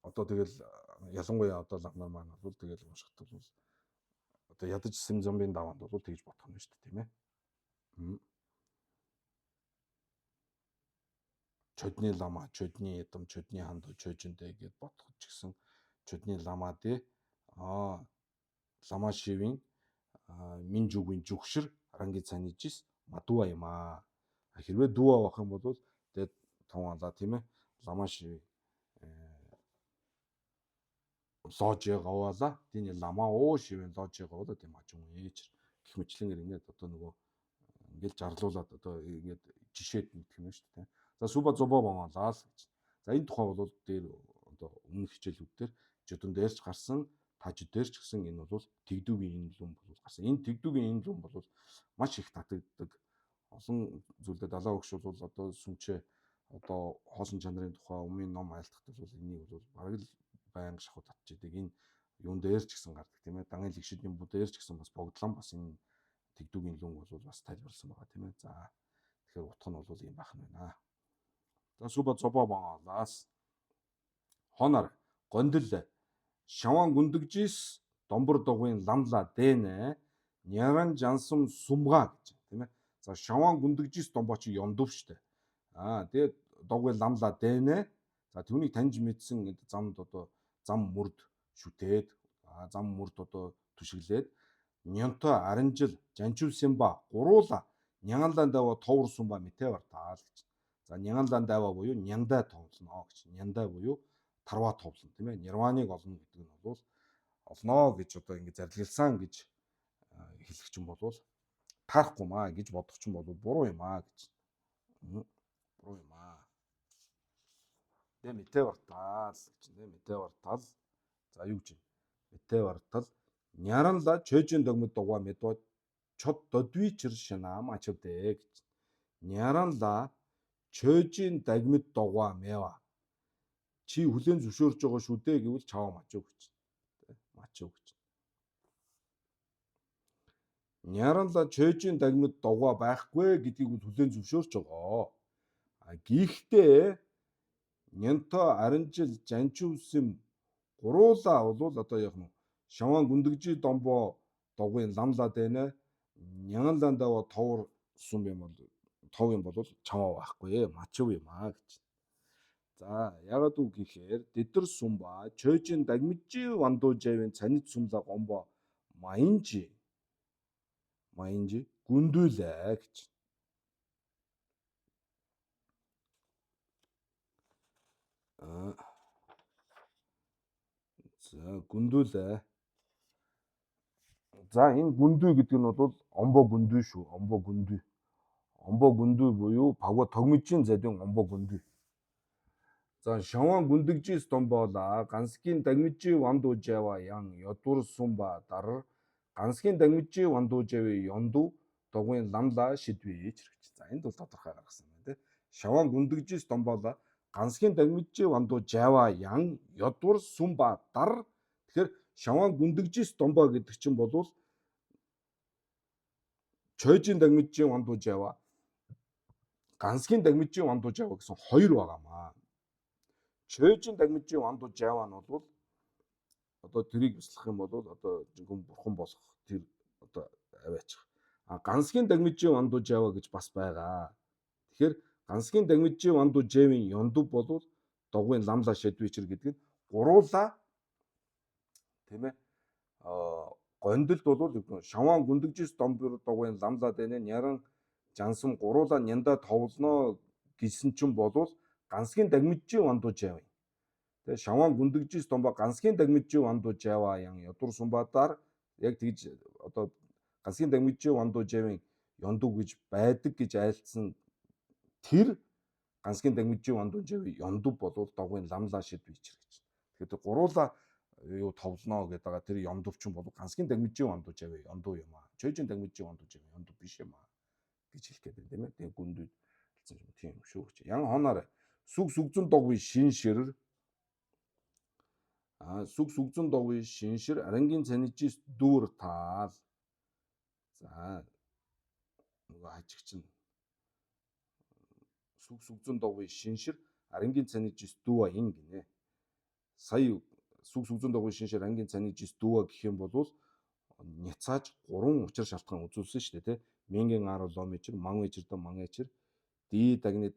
одоо тэгэл ялангуяа одоо лам нар маань бол тэгэл уншихад бол одоо ядаж Симзомбийн даваанд бол тэгж бодох нь шүү дээ, тийм ээ. Чодны лама, чодны ядам, чодны ханд, чожиндэ гэд бодох ч гэсэн чодны лама дээ лама шивийн мин жүгүн жүгшэр ранги цанижис мадуа юм аа. Хэрвээ дүүа авах юм бол тэгээд тун алаа тийм ээ. Лама шивийн ложи говала тийм лама уу шивийн ложи говала тийм мажун ээч гэх мэтлэнгээр ингээд одоо нөгөө ингээл жарлуулад одоо ингээд жишээд мэдэх юм шүү дээ. За суба зубо бомалаа л гэж. За энэ тухай бол дээр одоо өмнөх хичээлүүд дээр жодон дээр ч гарсан, таж дээр ч гэсэн энэ бол тэгдүүгийн энэ лүм бол гарсан. Энэ тэгдүүгийн энэ лүм бол маш их татагддаг. Олон зүйлдээ далаа өгш бол одоо сүмчээ одоо хоосон чанарын тухай өмнө ном айлтгахад бол энийг бол бараг л байнга шахуу татчихдаг. Энэ юун дээр ч гэсэн гардаг тийм ээ. Дангын лэгшидний бу дээр ч гэсэн бас богдлон бас энэ тэгдүүгийн лүн бол бас тайлбарласан байгаа тийм ээ. За тэгэхээр утга нь бол ийм байх нь байна. За суба зобо баалаас хонор гондил шаван гүндэгжис домбор дугуйн ламла дэнэ няран жансам сумга гэж тийм ээ. За шаван гүндэгжис домбоо чи ёндов штэ. Тэгээд дугуй ламла дэнэ. За түүнийг таньж мэдсэн замд одоо зам мөрд шүтээд зам мөрд одоо түшиглээд нянто аранжил жанчулсимба гуруула нянгалан дава товр сумба мэтэ бартаал гэж. За нянгалан дава буюу няндай товлно гэж. Няндай буюу тарва товлно тийм ээ. Нирваныг олно гэдэг нь бол олноо гэж одоо ингэ зарлигласан гэж хэлэх чинь болвол таарахгүй маа гэж бодох чинь бол буруу юм аа гэж. Буруу юм аа. Тэ мэтэ бартаал гэж тийм мэтэ бартаал. За юу гэж юм? Мэтэ бартал няранла чөжин догмод дугаа мэдва чод додвичэр шинаа мачвдэ гэж. Няранла чөжин дагмид дугаа мэва. Чи хүлэн зөвшөөрж байгаа шүү дээ гэвэл чаваа мачуу гэж. Мачуу гэж. Няранла чөжин дагмид дугаа байхгүй гэдгийг бол хүлэн зөвшөөрч байгаа. А гэхдээ нянто аранжил жанчувсэм гуруула бол одоо яг нь шаван гүндэгжи домбо дугуйн ламла дэнэ нянландава товор сум юм бол тов юм бол чамаа байхгүй мачив юм аа гэж. За ягаад үг гэхээр дэдэр сумба чойжин дагмижи вандуужавын цанид сумла гомбо маинжи маинжи гүндүүлээ гэж. За гүндүүлээ. За энэ гүндүй гэдэг нь бол омбо гүндүй шүү. Омбо гүндүй. Омбо гүндүй буюу пагва тогмижийн задын омбо гүндүй. За шаван гүндэгжис домбоола ганскийн дагмижи вандуужава ян ёдур сумба дар ганскийн дагмижи вандуужави ёнду дугуйн ламла шидвич гэж. За энд бол тодорхой гаргасан байна тий. Шаван гүндэгжис домбоола ганскийн дагмижи вандуужава ян ёдур сумба дар. Тэгэхээр шаван гүндэгжис домбоо гэдэг чинь болвол чойжин дагмижи вандуужава ганскийн дагмижи вандуужава гэсэн хоёр байгаамаа. Чойжин дагмижи вандуужава нь бол одоо тэрийг бяцлах юм бол одоо жинхэнэ бурхан болох тэр одоо аваачих. А ганскийн дагмижи вандуужава гэж бас байгаа. Тэгэхээр ганскийн дагмижи вандуужавын ёндов бол дугуйн ламла шэдвичэр гэдэг нь гуруула тийм ээ. Гондилд бол шаван гүндэгжис домбор дугуйн ламла дэнэ няран жансам гуруула нянда товлно гэсэн чинь болвол ганскийн дагмижи вандуужава. Тэгээ шаван гүндэгжис домбо ганскийн дагмижи вандуужава ян ёдур сумбадар яг тэгж одоо ганскийн дагмижи вандуужавын ёнду гэж байдаг гэж айлцсан тэр ганскийн дагмижи вандуужавын ёнду болвол догын ламла шид бичэр гэж. Тэгэхээр гуруула юу товлно гэдэг байгаа тэр ёндовчин бол ганскийн дагмижи вандуужава ёнду юм аа. Чойжин дагмижи вандуужава ёнду биш юм аа гэж хэлэх гээд байна тийм ээ. Тэгээ гүндүүд хэлсэн юм тийм шүү гэж. Ян хоноор сүг сүгзэн догвын шин ширэр Сүг сүгзэн догвын шиншир арангийн цанижис дүүр таал. За нөгөө хажигч нь сүг сүгзэн догвын шиншир арангийн цанижис дүүа ин гинэ. Сая сүг сүгзэн догвын шиншир арангийн цанижис дүүа гэх юм бол няцааж гурван учир шалтгаан үзүүлсэн шүү дээ, тэ. Мингэн ар ломичэр ман ичэр ман ичэр ди дагнит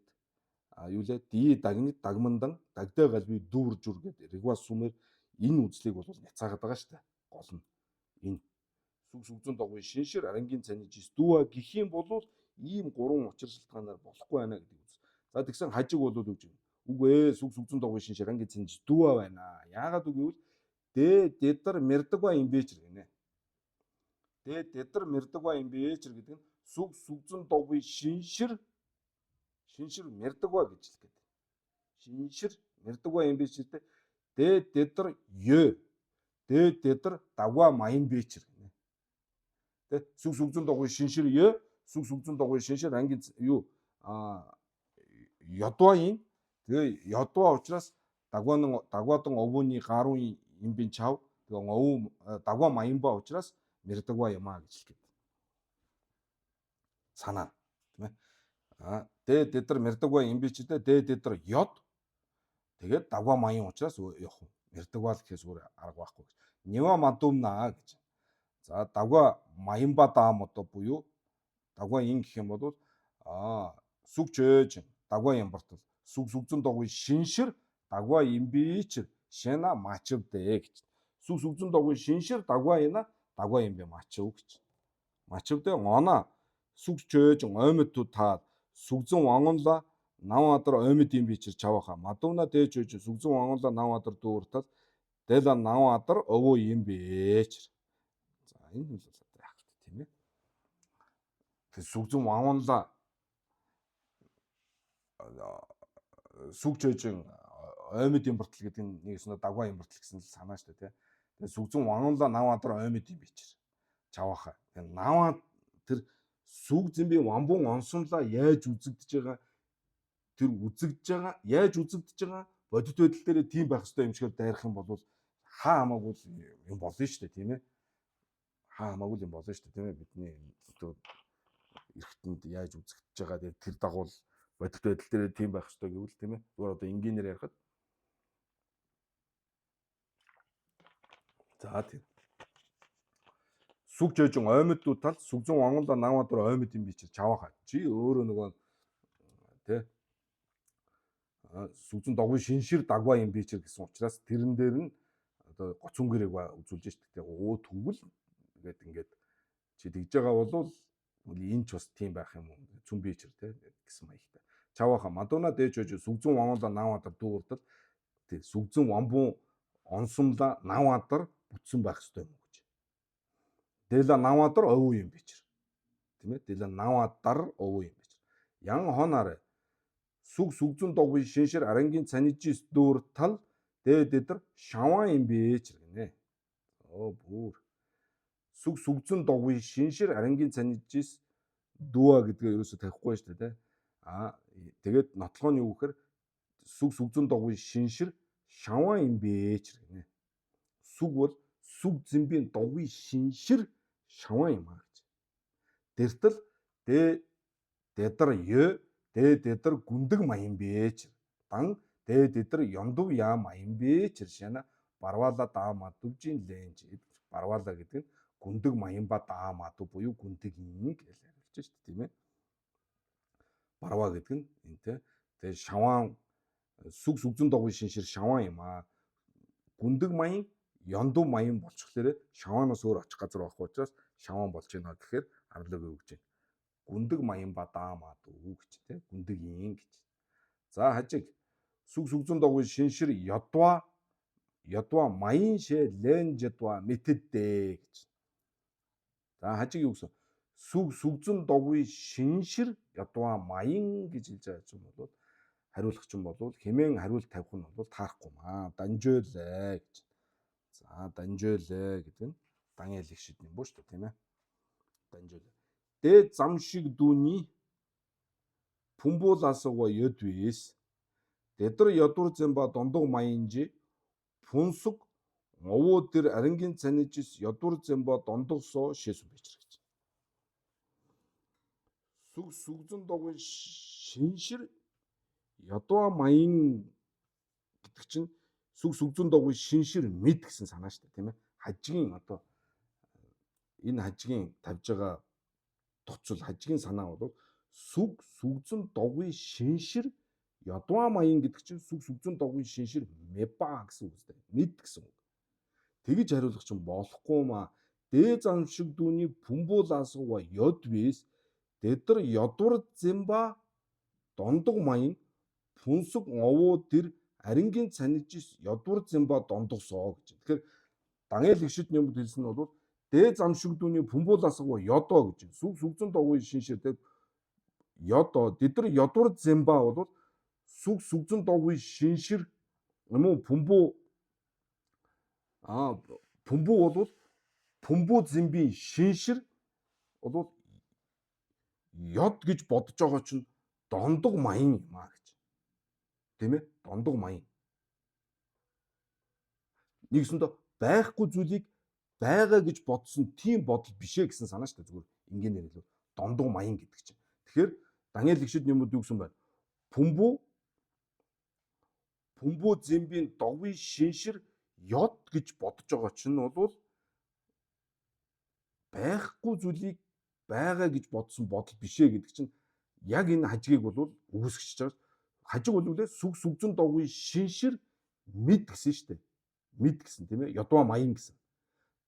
юу лээ ди дагнит дагмандан дагдаа галби дүүр жүр гэдэг ригва сумер энэ үзлийг бол няцаагаад байгаа шүү дээ. Гол нь энэ сүг сүгзэн догвын шиншир арангийн цанижис дүүа гэх юм бол ийм гурван учир шалтгаанаар болохгүй байна гэдэг үз. За тэгсэн хажиг бол юу гэж юм? Үгүй сүг сүгзэн догвын шиншир арангийн цанижис дүүа байна. Яагаад үгүй вэ? Дэ дэдар мэрдэгва юм бэчэр гинэ. Дэ дэдар мэрдэгва юм бэчэр гэдэг нь сүг сүгзэн догвын шиншир шиншир мэрдэгва гэж хэлэх гээд. Шиншир мэрдэгва юм бэчэр дэ дэдар ё дэ дэдар дагва маян бэчэр гинэ. Тэ сүг сүгзэн догвын шиншир ё сүг сүгзэн догвын шиншир анги юу а ёдваин тэгээ ёдва учраас дагван дагвадан овууны гаруун имбин чав тэгээ овуу дагва маянба учраас мэрдэгва юм а гэж хэлэх гээд. Санаа тийм ээ. А дэ дэдэр мэрдэгва юм би чи дэ дэдэр ёд тэгээд дагва маян учраас явах юм. Мэрдэгва л гэхээс өөр арга байхгүй гэж. Нива мадумна гэж. За дагва маянба даам одоо буюу дагва ин гэх юм бол сүг чөөж дагва ямбартал сүг сүгзэн догвын шиншир дагва имбичэр шена мачвдэ гэж. Сүг сүгзэн догвын шиншир дагва ина дагва имби мачв гэж. Мачвдэ она сүг чөөж оймод та сүгзэн вангонла нам адар оймод им бичэр чаваха мадуна дэж чөөж сүгзэн вангонла нам адар дүүртал дэла нам адар овоо им бэчэр. За энэ нь бол одоо яах вэ тийм ээ. Тэр сүгзэн вангонла сүг чөөжин оймод юм бартал гэдэг нь нэг өснө дагва юм бартал гэсэн л санаа шүү дээ тий. Тэгээ сүгзэн вангонла нам адар оймод юм бичэр чаваха. Тэгээ нам тэр сүг зэмби вамбун онсомлаа яаж үзэгдэж байгаа тэр үзэгдэж байгаа яаж үзэгдэж байгаа бодит байдал дээр тийм байх ёстой юм шигээр дайрах юм бол хаа хамаагүй юм болно шүү дээ тийм ээ. Хаа хамаагүй юм болно шүү дээ тийм ээ. Бидний эргэтэнд яаж үзэгдэж байгаа тэр дагуул бодит байдал дээр тийм байх ёстой гэвэл тийм ээ. Зүгээр одоо энгийнээр ярихад за тийм. Сүг жожин оймодлуу тал сүгзэн вангуула намадур оймод юм бичэр чаваха. Чи өөрөө нөгөө тэ сүгзэн догвын шиншир дагва юм бичэр гэсэн учраас тэрэн дээр нь одоо гоц үнгэрийг үзүүлж штэ тэ. Оо тэгвэл гээд ингээд чи тэгж байгаа бол энэ ч бас тийм байх юм уу? Цүн бичэр тэ гэсэн маягтай. Чаваха мадуна дэж жож сүгзэн вангуула намадар дүүрдэл тэ сүгзэн вамбун онсомла намадар бүтсэн байх ёстой юм уу гэж. Дэла намадар овуу юм бичэр. Тийм ээ? Дэла намадар овуу юм бичэр. Ян хоноор сүг сүгзэн догвын шиншир арангийн цанижис дүүр тал дэ дэдэр шаваа юм бичэр гинэ. Оо бүр. Сүг сүгзэн догвын шиншир арангийн цанижис дүүа гэдгээ ерөөсө тавихгүй шүү дээ, тэ. Тэгээд нотлогоо нь юу гэхээр сүг сүгзэн догвын шиншир шаваа юм бичэр гинэ. Сүг бол сүг зэмбийн догвын шиншир шаваа юм а гэж. Дэртэл дэ дэдэр ё дэ дэдэр гүндэг маян бэч дан дэ дэдэр ёндов я маян бэч шана барвала даа мадвжин лэнж барвала гэдэг нь гүндэг маян ба даа маду буюу гүндэг ин гэж хариулж шүү дээ тийм ээ. Барва гэдэг нь энэ те. Тэгээ шаваан сүг сүгзэн догвын шиншир шаваан юм аа. Гүндэг маян ёндов маян болчихлоорэ шаваанаас өөр очих газар байхгүй учраас шаваан болж байна гэхээр арлаг юу гэж байна. Гүндэг маян ба даа маду гэж те. Гүндэг ин гэж. За хажиг сүг сүгзэн догвын шиншир ёдва ёдва маян шэ лэн жадва мэтэдэ гэж. За хажиг юу гэсэн? Сүг сүгзэн догвын шиншир ёдва маян гэж хэлж байгаа юм бол хариулах чинь бол хэмээн хариулт тавих нь бол таарахгүй маа. Данжойлээ гэж. За данжойлээ гэдэг нь дан ялэг шид юм боо шүү дээ тийм ээ. Данжойлээ. Дэ зам шиг дүүний пүмбууласууга ёд вэс. Дэдэр ёдур зэмба дондог маянжи пүнсүг Овуу дэр арангийн цанижис ядуур зэмба дондогсоо шээсүн бичэр гэж. Сүг сүгзэн догын шиншир ядуа маян гэдэг чинь сүг сүгзэн догын шиншир мэд гэсэн санаа шүү дээ, тийм ээ. Хажигийн одоо энэ хажигийн тавьж байгаа тоцол хажигийн санаа бол сүг сүгзэн догын шиншир ядуа маян гэдэг чинь сүг сүгзэн догын шиншир мэба гэсэн үг үстэй. Мэд гэсэн үг. Тэгж хариулах чинь болохгүй маа. Дээ зам шиг дүүний пүмбуулаасгува йод вис дэдэр ядур зэмба дондог маян пүнсэг овуу дэр арингийн цанижис ядур зэмба дондогсоо гэж. Тэгэхээр Даниэл гişэд нэмд хэлсэн нь бол дээ зам шиг дүүний пүмбуулаасгува ёдоо гэж. Сүг сүгзэн догын шиншир тэг ёдоо дэдэр ядур зэмба бол сүг сүгзэн догын шиншир юм уу пүмбүү пүмбүү бол пүмбүү зэмбийн шиншир бол ёд гэж бодож байгаа чинь дондог маян юм а гэж. Тийм ээ? Дондог маян. Нэгсэндээ байхгүй зүйлийг байгаа гэж бодсон тийм бодол биш ээ гэсэн санаа шүү дээ, зүгээр энгийнээр хэлбэл дондог маян гэдэг чинь. Тэгэхээр Даниэл гişэд нэмүүд юу гэсэн байна? Пүмбүү зэмбийн догвын шиншир ёд гэж бодож байгаа чинь бол байхгүй зүйлийг байгаа гэж бодсон бодол биш ээ гэдэг чинь яг энэ хажигийг бол үүсгэж байгаа. Хажиг бол үлээ сүг сүгзэн догвын шиншир мэд гэсэн шүү дээ. Мэд гэсэн, тийм ээ. Ядуа маян гэсэн.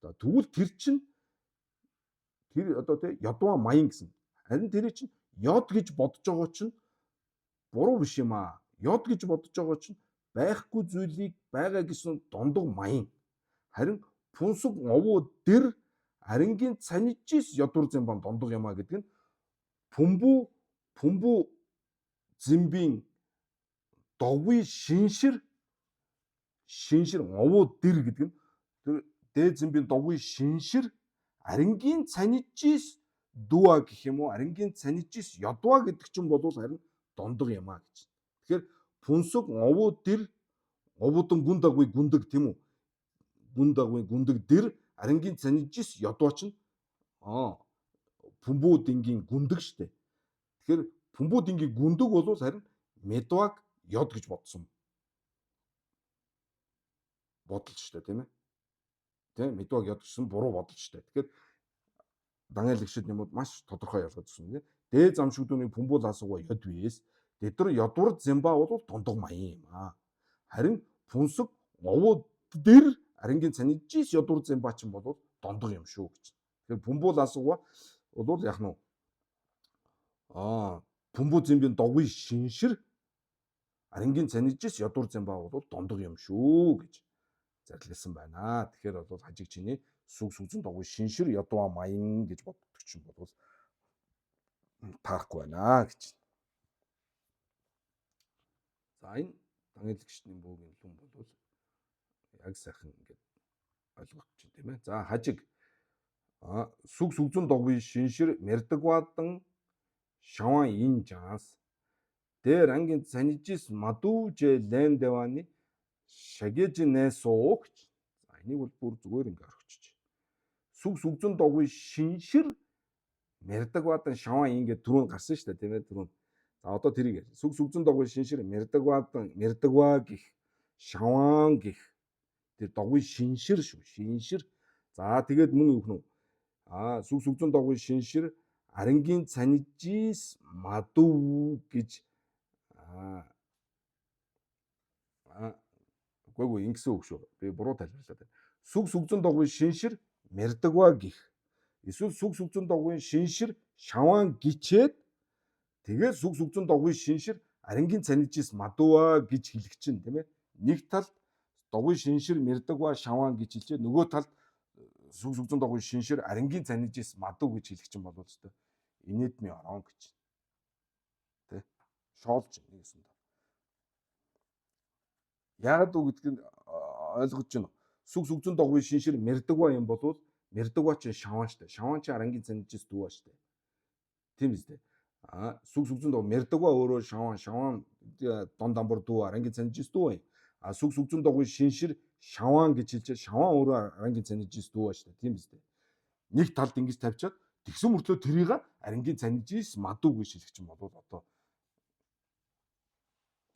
Одоо тэгвэл тэр чинь тэр одоо тий ядуа маян гэсэн. Харин тэр чинь ёд гэж бодож байгаа чинь буруу биш юм аа. Ёд гэж бодож байгаа чинь байхгүй зүйлийг байгаа гэсэн дондог маян. Харин пүнсэг овуу дэр арингийн цанижис ядуур зэмбан дондог юм а гэдэг нь пүмбүү зэмбийн догвын шиншир овуу дэр гэдэг нь тэр дээд зэмбийн догвын шиншир арингийн цанижис дүүа гэх юм уу арингийн цанижис ядуа гэдэг чинь бол харин дондог юм а гэж. Тэгэхээр пүнсэг овуу дэр овуудан гүн дагвын гүндэг, тийм үү? Гүн дагвын гүндэг дэр арингийн цанижис ядуа чинь пүмбүү дингийн гүндэг штэ. Тэгэхээр пүмбүү дингийн гүндэг бол харин медуаг ёд гэж бодсон бодол штэ, тийм ээ. Тийм, медуаг ёд гэсэн буруу бодол штэ. Тэгэхээр Даниэл гişэд нэмүүд маш тодорхой ялгаж өгсөн тийм. Дээ зам шүдүүний пүмбүү лаасууга ёд биес. Тэд нар ядуур зэмба бол дондог маян юм аа. Харин пүнсэг овуу дэр арингийн цанижис ядуур зэмба чинь бол дондог юм шүү гэж. Тэгэхээр пүмбүү лаасууга бол яг нь пүмбүү зэмбийн догвын шиншир арингийн цанижис ядуур зэмба бол дондог юм шүү гэж зарлисан байна. Тэгэхээр бол хажиг чиний сүг сүгзэн догвын шиншир ядууа маян гэж боддог чинь бол таарахгүй байна гэж. За энэ Даниэл гişний бөөгийн лүн бол яг сайхан ингээд ойлгогдож байна, тийм ээ. За хажиг сүг сүгзэн догвын шиншир мэрдэгвадан шаван ин жаас дээр ангийн цанижис мадүүжэ лэндеваны шагэж нэсоо гэж. За энийг бол бүр зүгээр ингээ орхичиж. Сүг сүгзэн догвын шиншир мэрдэгвадан шаван ин гэдэг түрүүн гарсан шүү дээ, тийм ээ, түрүүн. За одоо тэрийг сүг сүгзэн догвын шиншир мэрдэгвадан мэрдэгва гих шаван гих тэр догвын шиншир шүү, шиншир. За тэгээд мөн юу гэнэ? Сүг сүгзэн догвын шиншир арингийн цанижис мадүү гэж үгүй ингэсэн үг шүү. Би буруу тайлбарлаад байна. Сүг сүгзэн догвын шиншир мэрдэгва гих. Эсвэл сүг сүгзэн догвын шиншир шаван гичээд тэгээд сүг сүгзэн догвын шиншир арингийн цанижис мадууа гэж хэлэх чинь, тийм ээ. Нэг талд догвын шиншир мэрдэгва шаван гэж хэлжээ. Нөгөө талд сүг сүгзэн догвын шиншир арингийн цанижис мадуу гэж хэлэх чинь бол өстой инээдми орон гэж. Тэ? Шоолж нэгсэнд. Яагаад үг гэдгийг ойлгож байна. Сүг сүгзэн догвын шиншир мэрдэгва юм бол мэрдэгва чинь шаван штэ. Шаван чинь арангийн цанижис дүүа штэ. Тийм үстэй. Сүг сүгзэн дог мэрдэгва өөрөө шаван, шаван дон дамбар дүү арангийн цанижис дүү юм. Сүг сүгзэн догвын шиншир шаван гэж хэлж шаван өөрөө арангийн цанижис дүү ба шүү дээ. Тийм биз дээ. Нэг талд ингэж тавьчаад тэгсэн мөртлөө тэрийг арангийн цанижис мадуу гэж хэлэх чинь бол одоо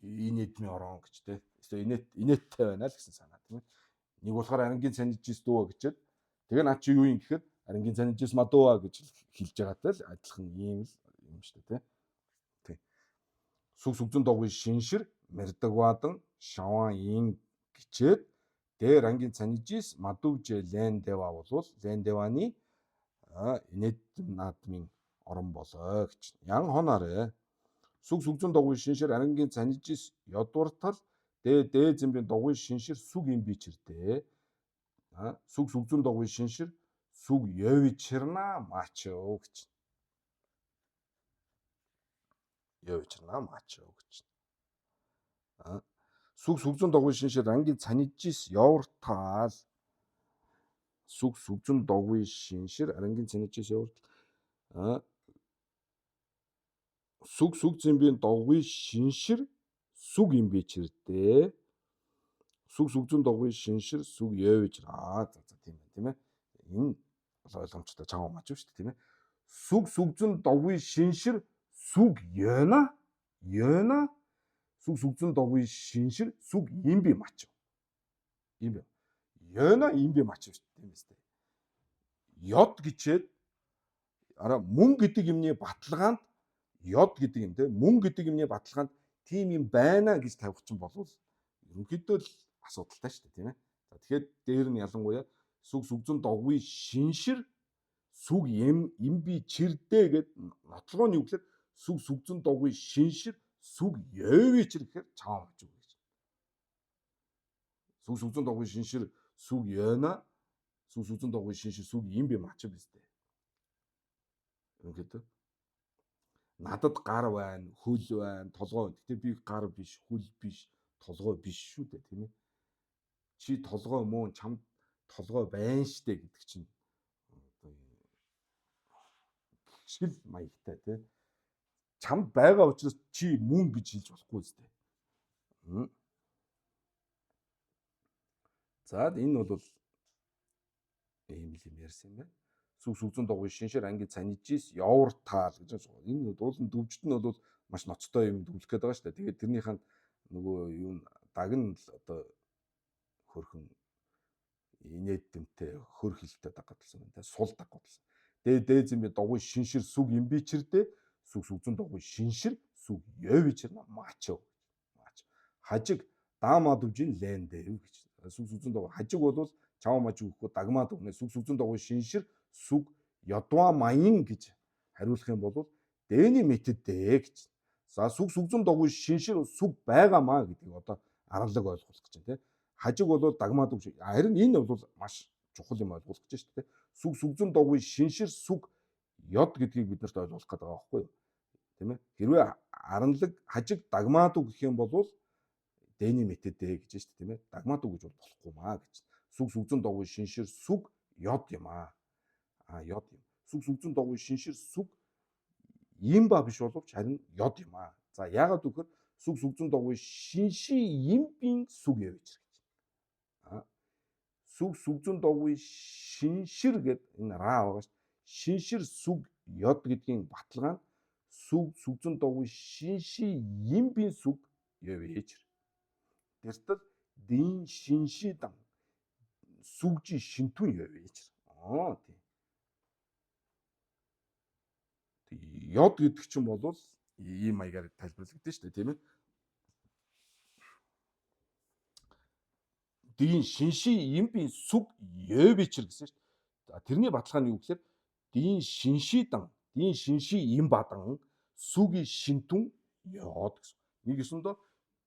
инээдмийн орон гэж те. Эсвэл инээдтэй байна л гэсэн санаа тийм ээ. Нэг болохоор арангийн цанижис дүү гэчээд тэгээ наа чи юу юм гэхэд арангийн цанижис мадуу гэж хэлж байгаатай л адилхан ийм л юм шүү дээ те. Тий. Сүг сүгзэн догвын шиншир мэрдэгвадан шаван ин гिचээд дээр ангийн цанижис мадувж лен дэва болвол лен дэваны инээдэм наадмын орон болоо гэж. Ян хонорэ. Сүг сүгзэн догвын шиншир арангийн цанижис ёдвартал дэ дэ зэмбийн догвын шиншир сүг юм бичирдэ. Сүг сүгзэн догвын шиншир сүг ёвичерна мачо гэж. Ёвичерна мачо гэж. Сүг сүгзэн догвын шиншир ангийн цанижис ёвртал сүг сүгзэн догвын шиншир арангийн цанижис ёвртал сүг сүг зэмбийн догвын шиншир сүг юм бичирдэ. Сүг сүгзэн догвын шиншир сүг ёвичер. За за тийм байна тийм ээ. Энэ бол ойлгомжтой чам маж шүү дээ тийм ээ. Сүг сүгзэн догвын шиншир сүг ёна ёна сүг сүгзэн догвын шиншир сүг юм би мач. Юм би. Ёна юм би мач шүү дээ тийм ээ. Ёд гिचээд араа мөн гэдэг юмны баталгаанд ёд гэдэг юм те мөн гэдэг юмны баталгаанд тийм юм байна гэж тавих чинь болвол ерөнхийдөө л асуудалтай шүү дээ тийм ээ. За тэгэхээр дээр нь ялангуяа сүг сүгзэн догвын шиншир сүг юм юм би чирдэ гэд нотлогоо нь юу гэхээр сүг сүгзэн догвын шиншир сүг ёвичэр гэхээр чаам гэж үг гэж. Сүг сүгзэн догвын шиншир сүг ёна сүг сүгзэн догвын шиншир сүг юм би мачив биздээ. Ерөнхийдөө надад гар байна, хөл байна, толгой байна. Гэтэ би гар биш, хөл биш, толгой биш шүү дээ, тийм ээ. Чи толгой мөн чамд толгой байна штэ гэдэг чинь одоо гişгэл маягтай тий. Чамд байгаа учраас чи мөн гэж хэлж болохгүй зү. За энэ бол ийм л юм ярьсан юм байна. Сүг сүгзэн догвын шиншир анги цанижис ёвртаал гэж байна. Энэ дуулан дөвжд нь бол маш ноцтой юм дүвлэх гээд байгаа шүү дээ. Тэгээд тэрнийх нь нөгөө юу даг нь л одоо хөрхөн инээдэмтэй хөр хилтэй даггатлсан байна. Сул даггатлсан. Дэ дэ зэмби догвын шиншир сүг юм бичирдэ сүг сүгзэн догвын шиншир сүг ёвичэр мачо. Мач. Хажиг даамаа дүвжин лэндэв гэж. Сүг сүгзэн догвын хажиг бол чав маж өгөхгүй дагмаа дүгнэ. Сүг сүгзэн догвын шиншир сүг ядва маян гэж хариулах юм бол дэний методэ гэж. За сүг сүгзэн догвын шиншир сүг байгаамаа гэдгийг одоо аранлаг ойлгуулах гэж байна тий. Хажиг бол дагмаа дүвж. Харин энэ бол маш чухал юм ойлгуулах гэж шүү дээ. Сүг сүгзэн догвын шиншир сүг ёд гэдгийг бид нарт ойлгуулах гэдэг байгаа байхгүй юу? Тийм ээ. Хэрвээ аранлаг хажиг дагмааду гэх юм бол дэний методэ гэж шүү дээ, тийм ээ. Дагмааду гэж бол болохгүй маа гэж. Сүг сүгзэн догвын шиншир сүг ёд юм аа. Ёд юм. Сүг сүгзэн догвын шиншир сүг юм ба биш боловч харин ёд юм аа. За яагаад гэвэл сүг сүгзэн догвын шинши юмбин сүг явж гэж. Сүг сүгзэн догвын шиншир гэд энэ ра байгаа шүү. Шиншир сүг ёд гэдгийн баталгаа нь сүг сүгзэн догвын шинши юмбин сүг явж. Тэртэл дин шинши дан сүгжи шинтүн явж. Тийм. Ёд гэдэг чинь бол ийм маягаар тайлбарлагдана шүү дээ, тийм ээ. Дийн шинши юмбин сүг ёвичэр гэсэн шүү дээ. За тэрний баталгаа нь юу гэхээр дийн шинши дан, дийн шинши юм бадан сүгийн шинтүн ёд гэсэн. Нэг ёсондоо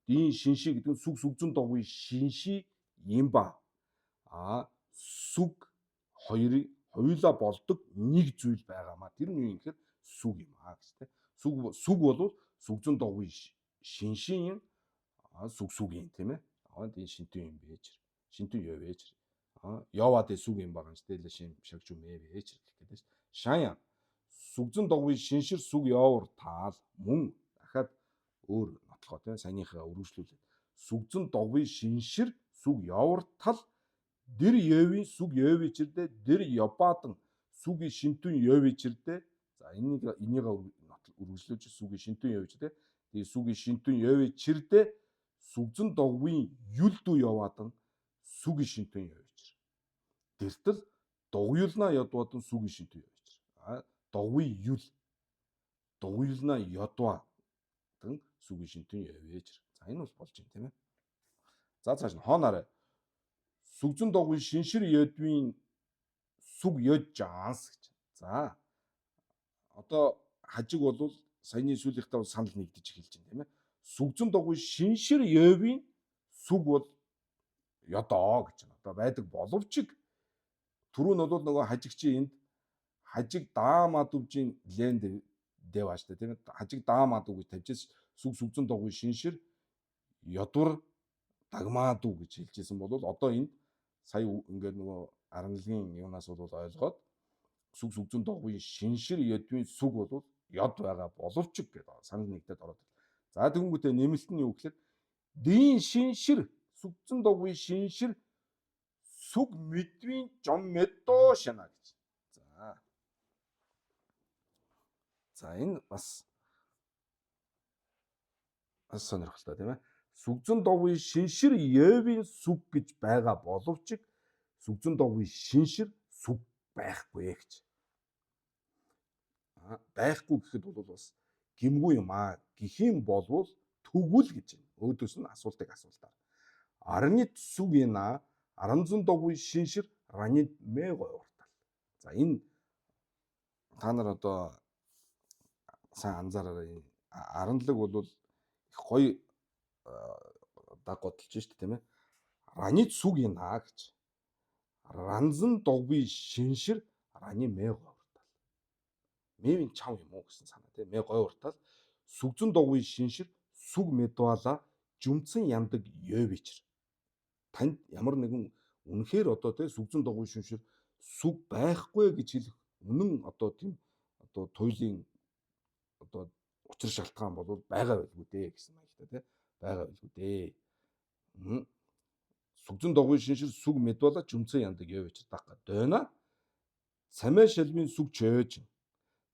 дийн шинши гэдэг нь сүг сүгзэн догвын шинши юм ба. Сүг хоёрыг хоёулаа болдог нэг зүйл байгаамаа. Тэр нь юу юм гэхээр сүг юм аа гэж тэ. Сүг сүг бол сүгзэн догвын шиншин юм сүг сүг юм тийм ээ. Тийм шинтүн юм байж. Шинтүн ёв байж. Яваад сүг юм байгаа юм шүү дээ. Шин шагч юм ээ байж гэх гэдэг шүү. Шаян сүгзэн догвын шиншир сүг явуур таал мөн дахиад өөр нотлохоо тийм саяныхаа өргөжлүүлээд Сүгзэн догвын шиншир сүг явартал дэр евийн сүг евичэрдэ дэр ябадан сүгийн шинтүн евичэрдэ. За энийг үргэлжлүүлж сүгийн шинтүн евичэрдэ. Тэгээ сүгийн шинтүн евичэрдэ сүгзэн догвын юлдүү яваадан сүгийн шинтүн евичэр. Дэртэл догюлна ядвадан сүгийн шинтүн евичэр. А догвын юл догюлна ядвадан сүгийн шинтүн евичэр. За энэ бол болж байна тийм ээ. За цааш нь хоонаарай. Сүгзэн догвын шиншир ядвын сүг яжаанс гэж. За одоо хажиг бол саяны сүүлийнхтэй бол санал нэгдэж эхэлж байна тийм ээ. Сүгзэн догвын шиншир евийн сүг бол ёдоо гэж байна. Одоо байдаг боловч түрүү нь бол нөгөө хажигчийн энд хажиг даамадвжийн лэнд дэвааштай тийм ээ. Хажиг даамадв гэж тавьжээс сүг сүгзэн догвын шиншир ёдвар дагмаадүү гэж хэлжсэн бол одоо энд сая ингээд нөгөө аранлагын юунаас бол ойлгоод сүг сүгзэн догвын шиншир ядвын сүг бол ёд байгаа боловч гэдэг санал нэгдээд ороод. За тэгэнгүүтээ нэмэлт нь юу гэхээр дийн шиншир сүгзэн догвын шиншир сүг мэдвийн жом медо шана гэж. За. За энэ бас сонирхолтой тийм ээ. Сүгзэн догвын шиншир евийн сүг гэж байгаа боловч сүгзэн догвын шиншир сүг байхгүй гэж. Байхгүй гэхэд бол бас гимгүй юм аа. Гэх юм болвол тэгвэл гэж байна. Өөдөөс нь асуултыг асуултаар. Арнит сүг ина аранзан догвын шиншир ранит мэ гойвартал. За энэ та нар одоо сайн анзаараарай. Аранлаг бол их гоё даг годолж шүү дээ тийм ээ. Ранит сүг ина гэж. Ранзан догвын шиншир рани мэ гойвартал. Мэвийн чав юм уу гэсэн санаа тийм мэ гойвартал. Сүгзэн догвын шиншир сүг медвала жүмцэн яндаг ёвичэр. Танд ямар нэгэн үнэхээр одоо тийм сүгзэн догвын шиншир сүг байхгүй гэж хэлэх үнэн одоо тийм одоо туйлын одоо учир шалтгаан бол байгаа байлгүй дээ гэсэн маягтай тийм байгаа байлгүй дээ. Сүгзэн догвын шиншир сүг медвала жүмцэн яндаг ёвичэр дагга дойна. Цамиа шалмын сүг чөөж.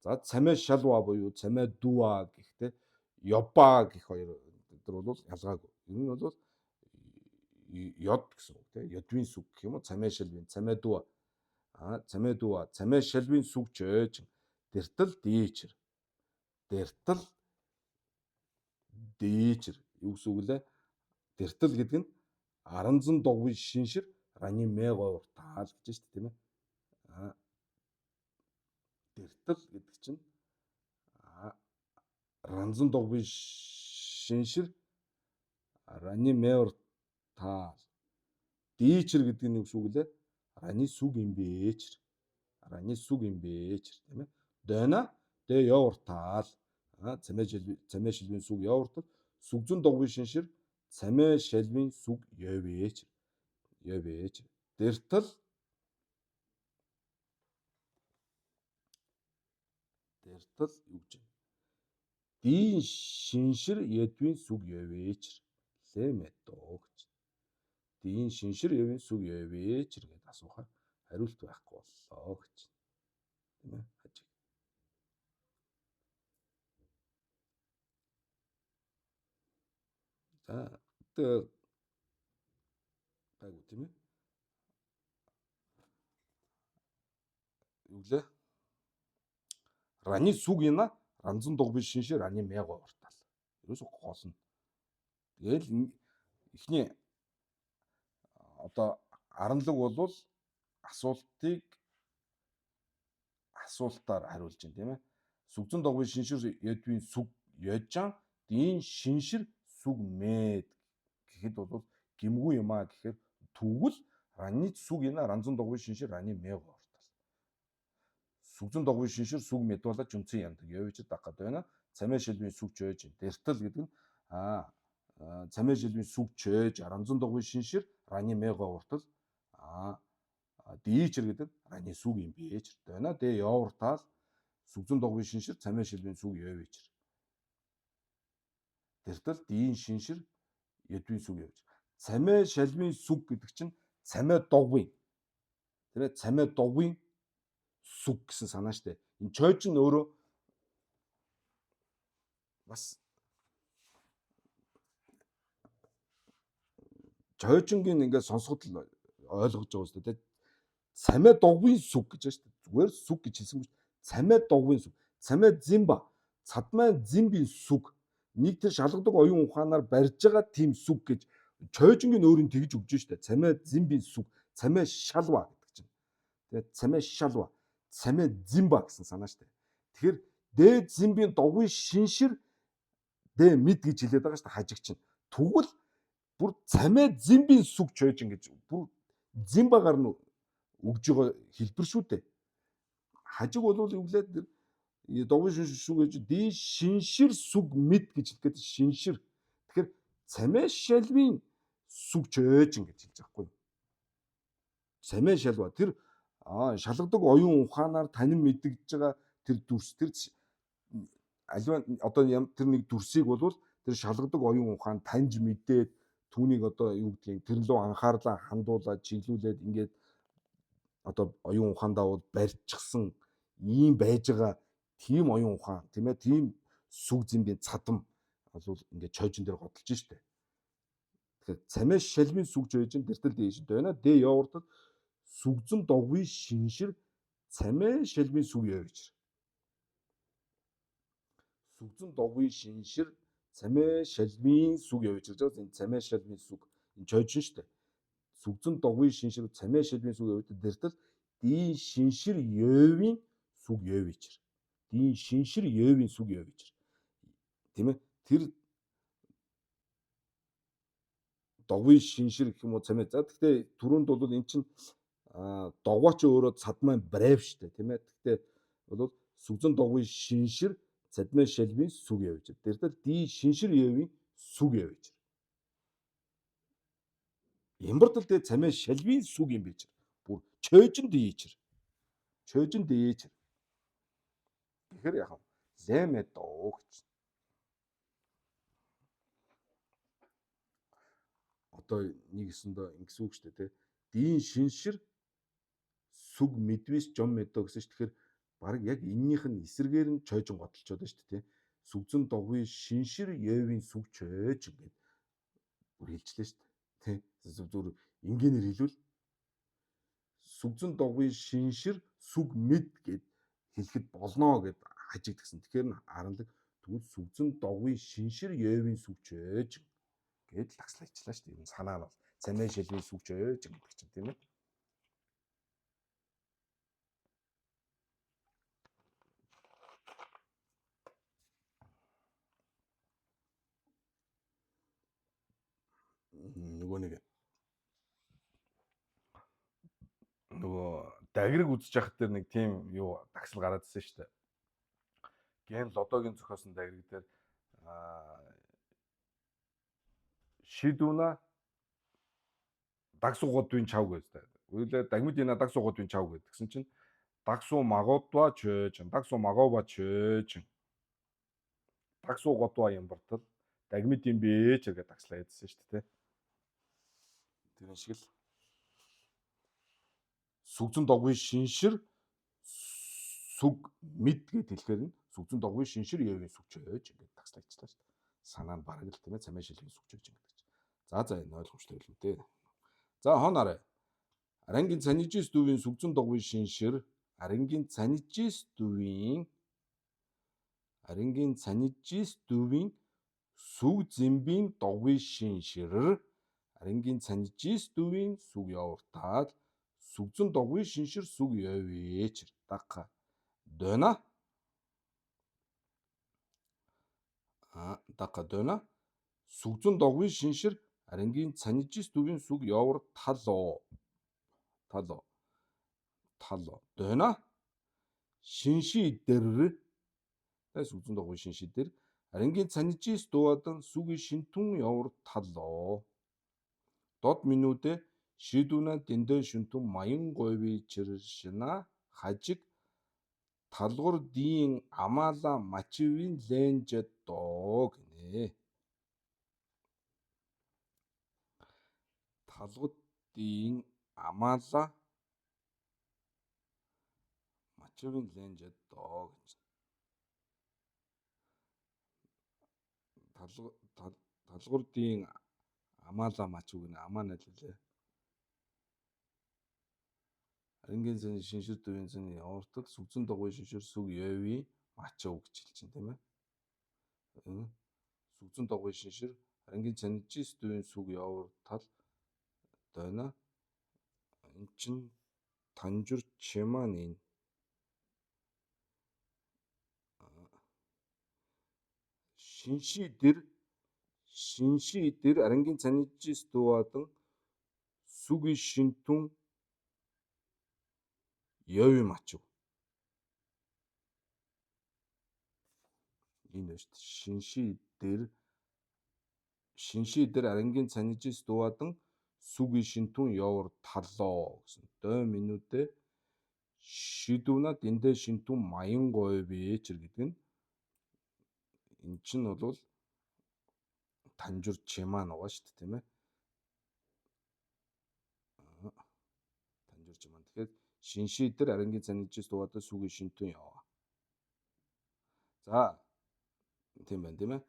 За цамиа шалва буюу цамиа дүүа гэхтэй ёба гэх хоёр дээр бол ялгаагүй. Энэ нь бол ёд гэсэн үг тийм ёдвын сүг гэх юм уу цамиа шалвын цамиа дүү цамиа дүү цамиа шалвын сүг чөөж дэртэл дийчэр. Дэртэл дийчэр юу гэсэн үг лээ? Дэртэл гэдэг нь аранзан догвын шиншир рани мэ говьртаал гэж шүү дээ тийм ээ. Дэртэл гэдэг чинь ранзан догвын шиншир рани мэвртаал. Дийчэр гэдэг нь юу гэсэн үг лээ? Рани сүг юм бээчэр. Рани сүг юм бээчэр тийм ээ. Дойна дэ явуртаал. Цамиа шилвийн сүг явуртал. Сүгзэн догвын шиншир цамиа шалвын сүг явээч. Явээч. Дэртэл дэртэл юу гэж вэ? Дийн шиншир ядвын сүг явээч. Лэмэдо гэж. Дийн шиншир явын сүг явээч гэдээ асуухаар хариулт байхгүй боллоо гэж. Тийм ээ. Хажиг. За тэгээ гайгүй тийм ээ. Юу лээ? Рани сүг ина ранзан дугбын шиншир рани мэ говьртал. Ерөөсө гол нь. Тэгэл эхний одоо аранлаг бол асуултыг асуултаар хариулж байна тийм ээ. Сүгзэн догвын шиншир ядвын сүг яжан дийн шиншир сүг мэд гэхэд бол гимгүй юм а гэхээр тэгвэл раны сүг ина ранзан догвын шиншир раны мэ говьртал. Сүгзэн догвын шиншир сүг мэд болоо жүмцэн яндаг явж даггад байна. Цамиа шилбийн сүг чөөж дэртэл гэдэг нь цамиа шилбийн сүг чөөж ранзан догвын шиншир раны мэ говьртал дийчэр гэдэг нь раны сүг юм бээч байна. Дэ явуртал сүгзэн догвын шиншир цамиа шилбийн сүг явичэр. Дэртэл дийн шиншир Ядвын сүг явж. Цамиа шалвын сүг гэдэг чинь цамиа дугвын. Тэр цамиа дугвын сүг гэсэн санаа штэ. Энэ чойж нь өөрөө бас чойжингийн ингээд сонсоход л ойлгож байгаа үстэй. Цамиа дугвын сүг гэж байна штэ. Зүгээр сүг гэж хэлсэн шүү. Цамиа дугвын сүг. Цамиа зимба. Цадмай зимбийн сүг. Нэг тэр шалгадаг оюун ухаанаар барьж байгаа тийм сүг гэж чойжингийн өөрийн тэгж өгж штэ. Цамиа зимбийн сүг. Цамиа шалва гэдэг чинь. Тэгээд цамиа шалва. Цамиа зимба гэсэн санаа штэ. Тэгэхээр дээд зимбийн дугуй шиншир дэ мэд гэж хэлээд байгаа штэ хажиг чинь. Тэгвэл бүр цамиа зимбийн сүг чойжин гэж бүр зимбагаар нь өгж байгаа хэлбэр шүү дээ. Хажиг бол юу гэлээ дугуй шиншир сүг гэж ди шиншир сүг мэд гэж хэлгээд шиншир. Тэгэхээр цамиа шалвын сүг чойжин гэж хэлж байгаа байхгүй юу? Цамиа шалва тэр шалгадаг оюун ухаанаар танин мэдэгдэж байгаа тэр дүрс тэр аливаа одоо тэр нэг дүрсийг бол тэр шалгадаг оюун ухаан таньж мэдээд түүнийг одоо юу гэдгийг тэр лөө анхаарлаа хандуулаад чиглүүлээд ингээд одоо оюун ухаандаа бол барьчихсан ийм байж байгаа тийм оюун ухаан тийм ээ тийм сүг зэмбийн цадам бол ингээд чойжин дээр годолж штэ. Тэгэхээр цамиа шалмын сүг чойжин дэртэл дээш дойна дэ явурдад сүгзэн догвын шиншир цамиа шалмын сүг явж. Сүгзэн догвын шиншир цамиа шалмын сүг явж гэж байгаа. Энэ цамиа шалмын сүг энэ чойжин штэ. Сүгзэн догвын шиншир цамиа шалмын сүг явж дэртэл дийн шиншир ёвийн сүг явж. Дийн шиншир ёвийн сүг явж. Тийм ээ? Тэр догвын шиншир гэх юм уу цамиа. За гэхдээ түрүүнд бол эн чинь догваа чи өөрөө цадмай брев штэ тийм ээ. Гэхдээ бол сүгзэн догвын шиншир цадмай шалмын сүг явж. Дэртэл ди шиншир ёвийн сүг явж. Ямбартал дэ цамиа шалмын сүг юм биш. Бүр чойжин дийчэр. Чойжин дийчэр. Тэгэхээр яг лэмэ доо гэж. Одоо нэг өсөндөө ингэсэн үг шүү дээ тий. Дийн шиншир сүг мэдвэс жом мэдөө гэсэн чинь тэгэхээр баг яг эннийх нь эсэргээр нь чойжин годолчоод байна шүү дээ тий. Сүгзэн догвын шиншир ёвийн сүг чойж ингээд бүр хэлжлээ шүү дээ тий. Зүгээр энгийнээр хэлвэл сүгзэн догвын шиншир сүг мэд гэд хэлэхэд болно гэд хажигдсан. Тэгэхээр харанлаг тэгвэл сүгзэн догвын шиншир ёвийн сүг чойж гэд лагслаачлаа шүү дээ. Энэ санаа нь бол цамиа шилвийн сүг чойж гэдэг чинь тийм ээ. Нөгөө нэг нөгөө дагрыг үзэж байхад тэр нэг тийм юу дагсал гараад ирсэн шүү дээ. Ген лодогийн зохиосон дагрыг дээр шидүна дагсуугуудын чав гэж. Үйлээ дагмидина дагсуугуудын чав гэдгсэн чинь дагсуу магуудва чөөж, дагсуу магоова чөөж. Дагсуу годва юм бартал дагмидын бэж гэдэг дагслаа ядсан шүү дээ. Тэр шиг л сүгзэн догвын шиншир сүг мэд гэд хэлэхээр нь сүгзэн догвын шиншир ёвын сүг чөөж ингээд дагслаачлаа шүү дээ. Санаа нь бараг л тийм ээ цамиа шилгийн сүг чөөж ингээд гэж. За за энэ ойлгомжтой байлгүй дээ. За хон арай. Арангийн цанижис дүүвийн сүгзэн догвын шиншир арангийн цанижис дүүвийн арангийн цанижис дүүвийн сүг зэмбийн догвын шиншир арангийн цанижис дүүвийн сүг явууртаад сүгзэн догвын шиншир сүг явээч дака дона дака дона сүгзэн догвын шиншир арангийн цанижис дүүвийн сүг явуур талоо талоо талоо дона шинши дэр сүгзэн догвын шинши дэр арангийн цанижис дууадан сүгийн шинтүн явуур талоо дод минүүдэ шидүнэ дэндэн шүнтүн маян говь чиршина хажиг талгур дийн амаала мачивын ленжэдоо гинэ. Талгуудын амаала мачивын ленжэд доо гэж. Талгуурдын амаала мачив гэнэ амаа нэлээ. Арингийн зэн шиншир дөвийн зэн явартал сүгзэн догвын шиншир сүг ёвийн мачив гэж хэлж чинь тийм ээ. Сүгзэн догвын шиншир арингийн цанижис дөвийн сүг явартал дойно эн чин танжур чиман энэ шинши дэр арангийн цанижис дувадан сүги шинтүн ёви мачив. Энэ байна шүү дээ. Шинши дэр арангийн цанижис дувадан сүги шинтүн явар талоо гэсэн. Дой минүдэ шидүнад эндэ шинтүн маян говь чир гэдэг нь эн чинь бол танжур чимаа байгаа шүү дээ, тийм ээ. Танжур чимаа. Тэгэхээр шинши дээр арангийн цанижис дуваадаа сүгийн шинтүн яваа. За тийм байна, тийм ээ.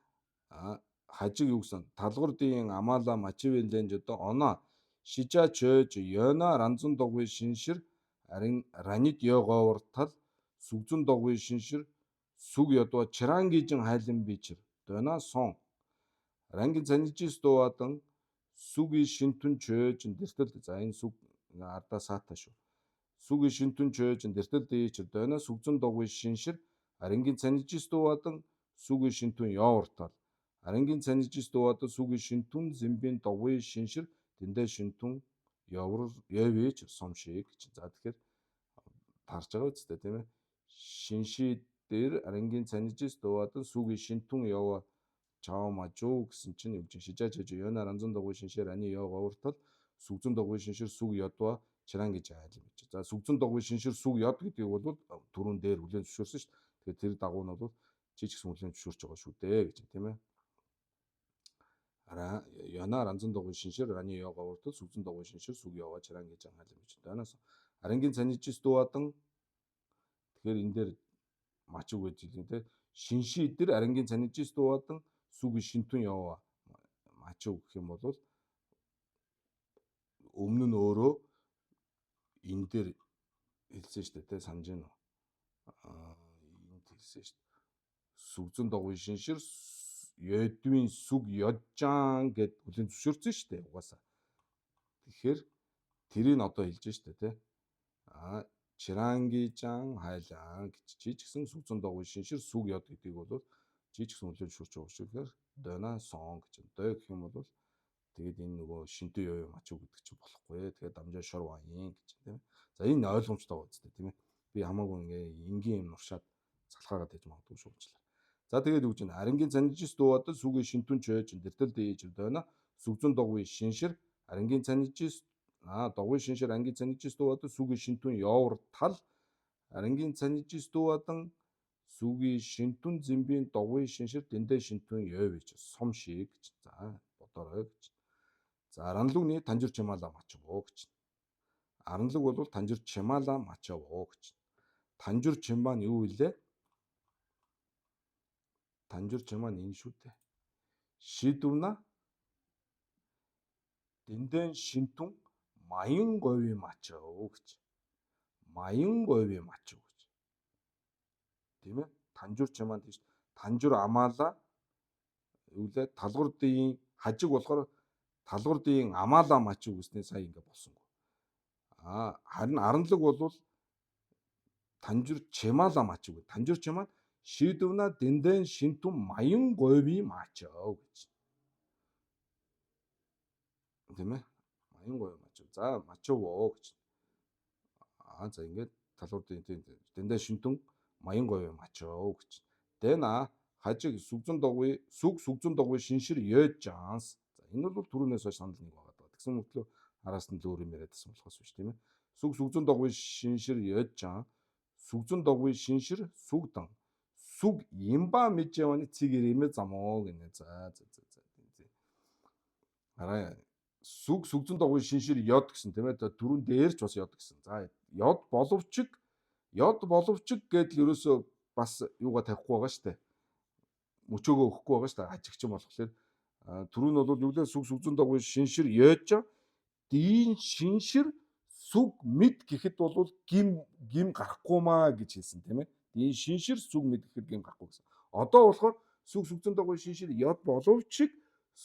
Хажиг юу гэсэн? Талгур дийн амаала мачивын ленж одоо оноо шижа чойж ёна ранзан догвын шиншир арин ранид ёговор тал сүгзэн догвын шиншир сүг ядва чирангижин хайлан бичир дойна сон рангийн цанижис дувадан сүгийн шинтүн чойж дэртэл за энэ сүг ардаа саата шүү. Сүгийн шинтүн чойж дэртэл дээчэр дойна сүгзэн догвын шиншир арангийн цанижис дувадан сүгийн шинтүн ёвортал арангийн цанижис дувадан сүгийн шинтүн зэмбийн догвын шиншир тэндээ шинтүн явар явж сум шиг гэж. За тэгэхээр таарч байгаа үстэй, тийм ээ. Шинши дээр арангийн цанижис дувадан сүгийн шинтүн ява чао мажуу гэсэн чинь юу гэж шижаа чаж ёна ранзан догвын шиншир ани ёо говортол сүгзэн догвын шиншир сүг ядва чиран гэж айл юм гэж. За сүгзэн догвын шиншир сүг яд гэдгийг бол түрүүн дээр хүлээн зөвшөөрсөн шүү дээ. Тэгэхээр тэр дагуу нь бол чи ч гэсэн хүлээн зөвшөөрч байгаа шүү дээ гэж, тийм ээ. Ара ёна ранзан догвын шиншир ани ёо говортол сүгзэн догвын шиншир сүг ява чиран гэж айл юм гэж. Донос арангийн цанижис дувадан тэгэхээр энэ дээр мачиг гэж хэлсэн те. Шинши дээр арангийн цанижис дувадан сүг шинтүн ява мачиг гэх юм бол өмнө нь өөрөө энэ дээр хэлсэн шүү дээ, те, санаж байна уу? Энд хэлсэн шүү дээ. Сүгзэн догвын шиншир ёдвын сүг ёжаан гэд хүлээн зөвшөөрсөн шүү дээ угаасаа. Тэгэхээр тэрийг одоо хэлж шүү дээ, те. Чирангижан хайлаан гэж чи ч гэсэн сүгзэн догвын шиншир сүг ёд гэдгийг бол чи ч гэсэн хүлээн зөвшөөрч байгаа шүү гэхээр дойна сон гэж. Дой гэх юм бол тэгээд энэ нөгөө шинтэн ёо юм ачуу гэдэг чинь болохгүй. Тэгээд дамжаа шор ваин гэж, тийм ээ. За энэ ойлгомжтой байгаа үстэй, тийм ээ. Би хамаагүй ингээ энгийн юм нуршаад залхаагаад байж магадгүй шүү уучлаарай. За тэгээд юу гэж байна? Арангийн цанижис дуваадаа сүгийн шинтүн чойж дэртэл дээж дойно сүгзэн догвын шиншир арангийн цанижис догвын шиншир ангийн цанижис дуваадаа сүгийн шинтүн ёовор тал арангийн цанижис дуваадан сүгийн шинтүн зэмбийн догвын шиншир дэндээ шинтүн ёв гэж сум шиг гэж. За бодоорой гэж. За ранлугны танжир чимаала мачвоо гэж. Аранлуг бол танжир чимаала мачавоо гэж. Танжир чимбаа нь юу вэ? Танжир чимаа нь энэ шүү дээ. Шидүвна дэндэн шинтүн маян говийн мачав гэж. Маян говийн мачав гэж. Тийм ээ? Танжур чимаа тийш. Танжур амаала юу лээ? Талгур дийн хажиг болохоор талгур дийн амаала мачив гэснээр сая ингэ болсонгүй. Харин аранлаг бол танжур чимаала мачив. Танжур чимаа шидвна дэндэн шинтүн маян говийн мачав гэж. Тийм ээ? Маян говийн мачав. За мачавоо гэж. За ингээд талгур дийн дэндэн шинтүн маян говийн мачав гэж. Дэна хажиг сүгзэн догвын сүг сүгзэн догвын шиншир ёжанс. За энэ бол түрүүнээс хойш санал нэг байгаа даа. Тэгсэн мөртлөө араас нь л өөр юм яриадсан болохоос биш, тийм ээ. Сүг сүгзэн догвын шиншир ёжан сүгзэн догвын шиншир сүгдан сүг имба мижэваны цэг ирэмэ замоо гинэ. За за за за. Араа Сүг сүгзэн догвын шиншир йод гэсэн тийм ээ. Түрүүн дээр ч бас йод гэсэн. За йод боловч йод боловч гэдэл ерөөсөө бас юугаа тавихгүй байгаа шүү дээ. Мөчөөгөө өгөхгүй байгаа шүү дээ. Ажигчин болохоор түрүү нь бол юу лээ сүг сүгзэн догвын шиншир йож дийн шиншир сүг мэд гэхэд бол гим гим гарахгүй маа гэж хэлсэн тийм ээ. Дийн шиншир сүг мэд гэхэд гим гарахгүй гэсэн. Одоо болохоор сүг сүгзэн догвын шиншир йод боловч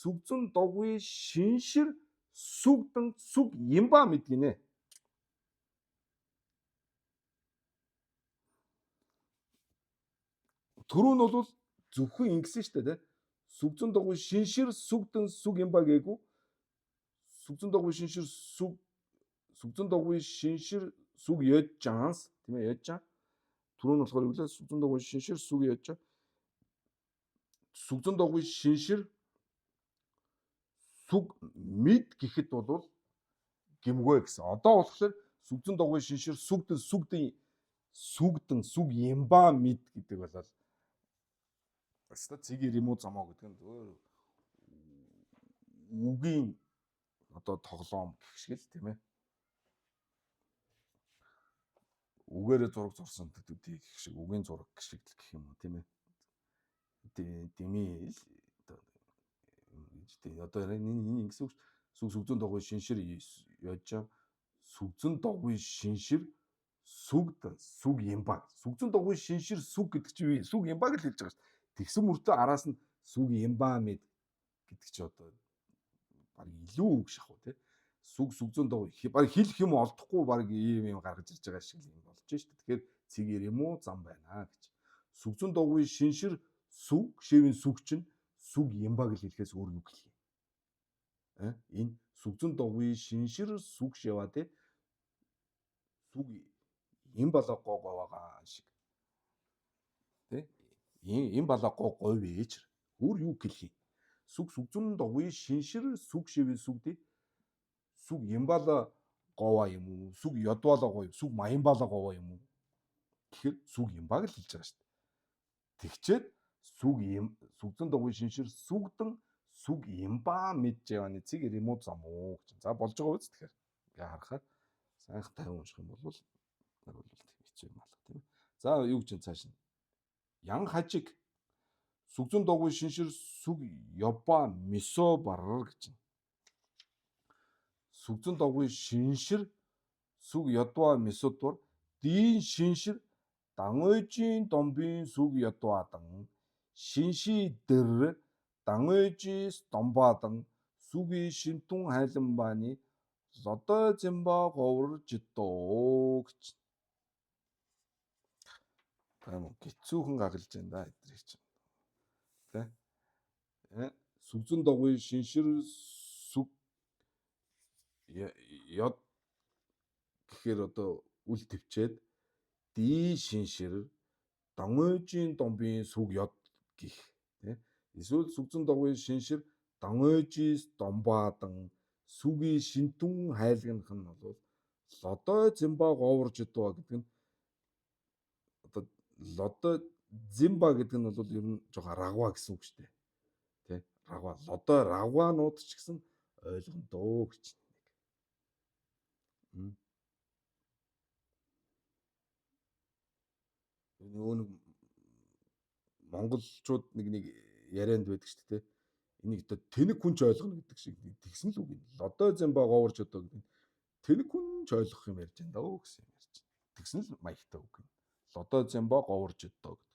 сүгзэн догвын шиншир сүгдэн сүг юмба мэд гинэ. Түрүү нь бол зөвхөн ингэсэн шүү дээ, тэ. Сүгзэн догвын шиншир сүгдэн сүг юмба гээгүй. Сүгзэн догвын шиншир сүг сүгзэн догвын шиншир сүг яжанс тийм ээ яжан. Түрүү нь болохоор юу лээ? Сүгзэн догвын шиншир сүг яжан. Сүгзэн догвын шиншир сүг мэд гэхэд бол гимгүй гэсэн. Одоо болохоор сүгзэн догвын шиншир сүгдэн сүгдэн сүгдэн сүг ямба мэд гэдэг бол өстой цэг юм уу замоо гэдэг нь зөвөр үгийн одоо тоглоом гэх шиг л тийм ээ. Үгээрээ зураг зурсан төдий гэх шиг үгийн зураг гэх шиг л гэх юм уу тийм ээ. Дэмий л одоо гэж тийм одоо энэ энэ ингэсэн үг сүг сүгзэн догвын шиншир яжаа сүгзэн догвын шиншир сүгд сүг ямба сүгзэн догвын шиншир сүг гэдэг чинь юу сүг ямба гэж хэлж байгаа шүү. Тэгсэн мөртөө араас нь сүг ямба мэд гэдэг чи одоо баг илүү үг шахуу тий. Сүг сүгзэн догвын баг хэлэх юм олдохгүй баг ийм юм гаргаж ирж байгаа шиг юм болж шүү. Тэгэхээр цэг юм уу зам байна гэж. Сүгзэн догвын шиншир сүг шивэн сүг чинь сүг ямба гэж хэлэхээс өөр юу гэх юм. Энэ сүгзэн догвын шиншир сүг шива тий. Сүг юм болоо гоо говаагаа шиг. Тэ? Им болоо гоо говь ээж. Өөр юу гэх юм. Сүг сүгзэн догвын шиншир сүг шивэн сүг тий. Сүг юм болоо говаа юм уу? Сүг ёдволоо говь, сүг маян болоо говаа юм уу? Тэгэхээр сүг юм баг л хэлж байгаа шүү дээ. Тэгчээд сүг юм сүгзэн догвын шиншир сүгдэн сүг юмба мэдж явааны цэг юм уу зам уу гэж. За болж байгаа үст тэгэхээр ингээ харахаар сайхан 50 унших юм бол нар бол тийм хэцүү юм алга тийм ээ. За юу гэж цааш нь Ян хажиг сүгзэн догвын шиншир сүг ёба мисо барар гэж. Сүгзэн догвын шиншир сүг ёдва мисодвар дийн шиншир дангойжийн домбын сүг ёдвадан шинши дэр дангойжис домбадан сүгийн шимтун хайланбааны лодой зимба говр жидөө гэж. Таа гिचүүхэн гагалж байна да эдрийг чинь. Тэ? Сүгзэн догвын шиншир сүг ёд гэхээр одоо үл төвчээд дий шиншир дангойжийн домбын сүг ёд гих тэ. Эсвэл сүгзэн догвын шиншир дангойжис домбаадан сүгийн шинтүн хайлгнах нь бол лодой зимба говарж дуу гэдэг нь одоо лодой зимба гэдэг нь бол ер нь жоохон рагва гэсэн үг шүү дээ. Тэ? Рагва лодой рагванууд ч гэсэн ойлгоно дөө гэж нэг. Нөгөө нэг монголчууд нэг нэг ярианд байдаг шүү дээ. Энийг одоо тэнэг хүн ч ойлгоно гэдэг шиг тэгсэн л үг юм. Лодой зимба говарж одоо гэдэг нь тэнэг хүн ч ойлгох юм ярьж байна даа гэсэн юм ярьж байна. Тэгсэн л маягтай үг юм. Лодой зимба говарж одоо гэдэг.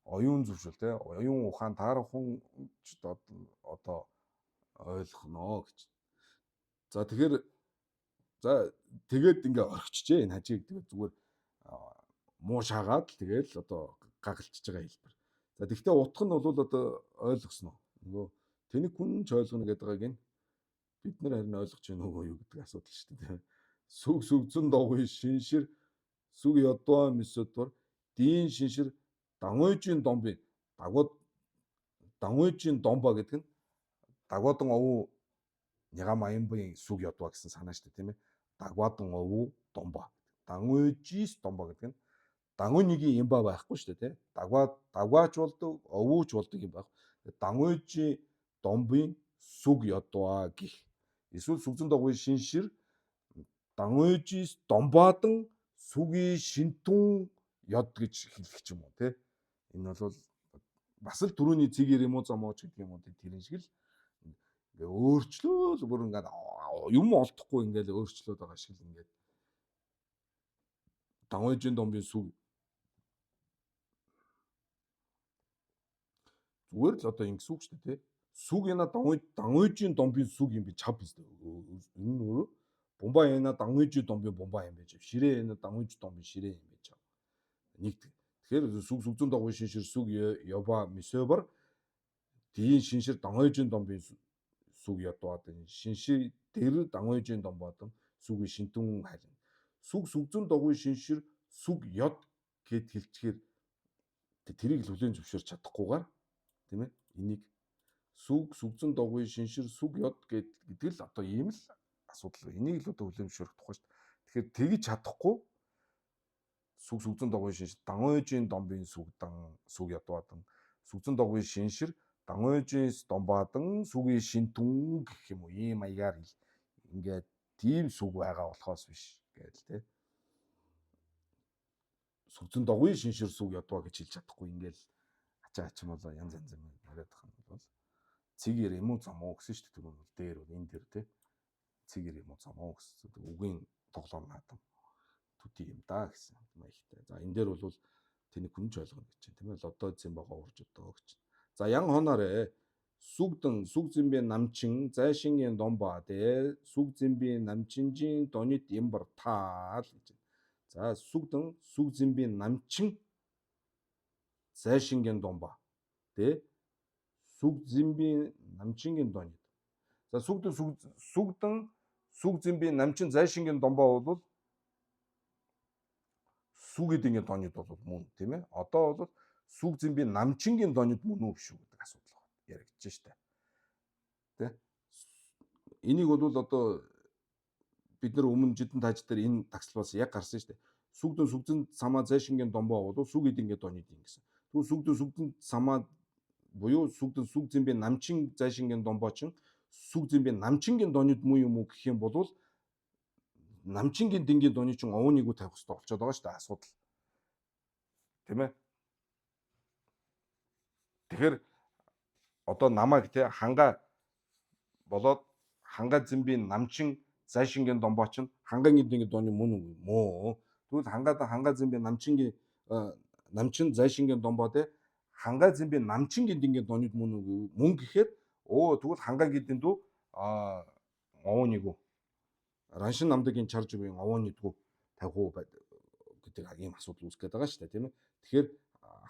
Оюун зөвшөл те оюун ухаан таарах хүн ч одоо ойлгоно гэж. За тэгэхээр за тэгээд ингээ орхичжээ энэ хажиг тэгээд зүгээр муу шаагаад л тэгэл одоо гагалчж байгаа хэлбэр. За тэгвэл утга нь бол одоо ойлгосноо. Нөгөө тэнэг хүн ч ойлгоно гэдэг байгааг нь бид нар харин ойлгож байна уу юу гэдэг асуудал шүү дээ. Сүг сүгзэн догвын шиншир сүг ёдваа мисодвор дийн шиншир дангойжийн домбын дагууд дангойжийн домбо гэдэг нь дагвадан овуу няга маянбын сүг ёдваа гэсэн санаа шүү дээ тийм ээ. Дагвадан овуу домбо. Дангойжис домбо гэдэг нь дангойныгийн юм ба байхгүй шүү дээ тийм. Дагва дагваач болдог, овууч болдог юм байх. Дангойжийн домбын сүг ядва гих. Эсвэл сүгзэн догвын шиншир дангойжис домбаадан сүгийн шинтүн яд гэж хэлэх ч юм уу те. Энэ бол бас л түрүүний цэгээр юм уу замооч гэдэг юм уу тэрэн шиг л ингээ өөрчлөөл бүр ингээд юм олдохгүй ингээд өөрчлөөд байгаа шиг л ингээд дангойжин домбын сүг зүгээр л одоо ингэсэн үг шүү дээ те. Сүг яна дангойжин домбын сүг юм би чав биз дээ. Энэ нь өөрөө бумба яна дангойжин домбын бумба юм байж. Ширээ яна дангойж домбын ширээ юм байж. Нэг тэгэхээр сүг сүгзэн догвын шиншир сүг ёба мисөбар дийн шиншир дангойжин домбын сүг ядваадан шиншир дэр дангойжин домбаадан сүгийн шинтүн хайлан. Сүг сүгзэн догвын шиншир сүг ёд гэд хэлчихээр тэрийг л хүлээн зөвшөөрч чадахгүйгээр тийм ээ энийг сүг сүгзэн догвын шиншир сүг ёд гэдэг л одоо ийм л асуудал. Энийг л одоо хүлээн зөвшөөрөх тухгүй шүү дээ. Тэгэхээр тэгж чадахгүй сүг сүгзэн догвын шиншир дангойжин домбын сүгдан сүг ядваадан сүгзэн догвын шиншир дангойжин домбаадан сүгийн шинтүн гэх юм уу ийм маягаар ингээд тийм сүг байгаа болохоос биш гээл те. Сүгзэн догвын шиншир сүг ядваа гэж хэлж чадахгүй ингээл ачаа ачмалаа янз янз юм яриад байгаа юм бол цэгээр юм уу зам уу гэсэн шүү дээ. Тэр бол дээр бол энэ дээр те. Цэгээр юм уу зам уу гэсэн үгийн тоглоом наадам төдий юм да гэсэн маягтай. За энэ дээр бол тэний күнж ойлгоно гэж чинь тийм ээ. Лодой зэм байгаа урж одоо гэж. За ян хоноорэ сүгдэн сүг зэмбэ намчин зайшингийн домба дэ сүг зэмбэ намчинжийн донит имбар таал гэж. За сүгдэн сүг зэмбэ намчин зайшингийн домба дэ сүг зэмбэ намчингийн донит. За сүгдэн сүгдэн сүг зэмбэ намчин зайшингийн домба бол сүг эдингийн донит бол мөн тийм ээ. Одоо бол сүг зэмбэ намчингийн донит мөн үү биш үү гэдэг асуудал яригдж штэ. Тэ? Энийг бол одоо бид нар өмнө жидэн тааж дээр энэ тагсалбаас яг гарсан штэ. Сүгдэн сүгзэн самаа зайшингийн домбоо бол сүг эдингийн донит юм гэсэн. Тэгвэл сүгдэн сүгзэн самаа буюу сүгдэн сүг зэмбэ намчин зайшингийн домбоо чин сүг зэмбэ намчингийн донит мөн юм уу гэх юм бол намчингийн дингийн доны чин овооныг тавих хэрэгтэй болчиход байгаа шүү дээ асуудал. Тийм ээ? Тэгэхээр одоо намайг те ханга болоод ханга зэмбийн намчин зайшингийн домбоо чин хангагийн дингийн доны мөн үү мөө. Тэгвэл ханга зэмбийн намчингийн намчин зайшингийн домбоо те ханга зэмбийн намчингийн дингийн доныг мөн үү мөн гэхээр өө тэгвэл хангагийн дэндүү а овооныг раншин намдгийн чарж үгийн овоонидгүү тавих уу гэдэг ийм асуудал үүсгэх гээд байгаа шүү дээ тийм ээ. Тэгэхээр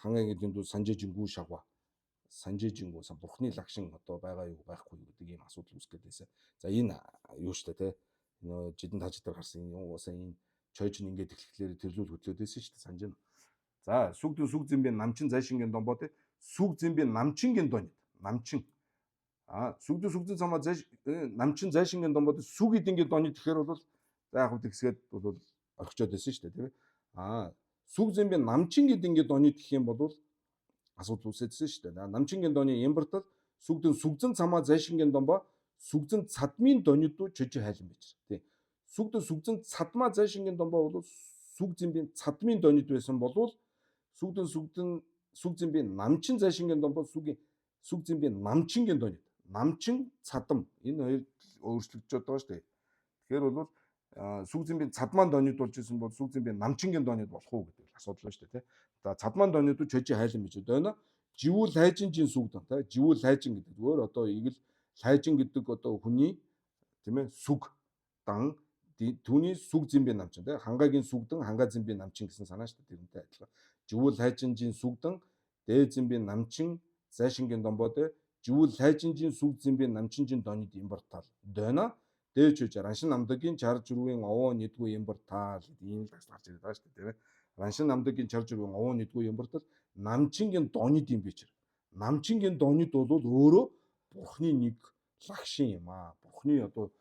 хангагийн дэндүү санжээжингүү шагва санжээжингүү бурхны лагшин одоо байгаа юу байхгүй юу гэдэг ийм асуудал үүсгэх гээд байсан. За энэ юу шүү дээ те нөө жидэн тааж дээр гарсан юм уусаа энэ чойж нь ингээд эхлэхлээр тэрлүүл хөдлөөд байсан шүү дээ санаж байна. За сүгдэн сүг зэмбэ намчин зайшингийн домбоо те сүг зэмбэ намчингийн донит намчин а сүгдэн сүгдэн самаа зайш намчин зайшингийн домбоо сүг эдингийн донит гэхээр бол за яг тэгсгээд бол орхичоод байсан шүү дээ тийм ээ. А сүг зэмбэ намчингийн дингийн донит гэх юм бол асуудал үүсэжсэн шүү дээ. Намчингийн доны ямбартал сүгдэн сүгзэн цамаа зайшингийн домбоо сүгзэн цадмын донидуу чөжи хайлан байж. Тийм. Сүгдэн сүгзэн цадмаа зайшингийн домбоо бол сүг зэмбийн цадмын донид байсан болвол сүгдэн сүгдэн сүг зэмбийн намчин зайшингийн домбоо сүгийн сүг зэмбийн намчингийн донид. Намчин цадам энэ хоёр өөрчлөгдөж байгаа шүү дээ. Тэгэхээр бол сүг зэмбийн цадмаан донид болж исэн бол сүг зэмбийн намчингийн донид болох уу гэдэг асуудал байна шүү дээ, тэ. За цадмаан донидуу чөжи хайлан гэж дойно. Живүүл хайжинжийн сүгдэн тэ. Живүүл хайжин гэдэг зүгээр одоо игэл хайжин гэдэг одоо хүний тийм ээ сүг дан түүний сүг зэмбийн намчин тэ. Хангагийн сүгдэн ханга зэмбийн намчин гэсэн санаа шүү дээ тэрнтэй адилхан. Живүүл хайжинжийн сүгдэн дээ зэмбийн намчин зайшингийн домбоо тэ. Живүүл хайжинжийн сүг зэмбийн намчинжийн донид имбартал дойно. Дээж үж раншин намдагийн чар зүрвийн овоо нэгдгүй имбартал гэдэг ийм л тагсал гарч ирээд байгаа шүү дээ тийм ээ. Раншин намдагийн чар зүрвийн овоо нэгдгүй имбартал намчингийн донид юм бичэр. Намчингийн донид бол өөрөө бурхны нэг лагшин юм аа. Бурхны одоо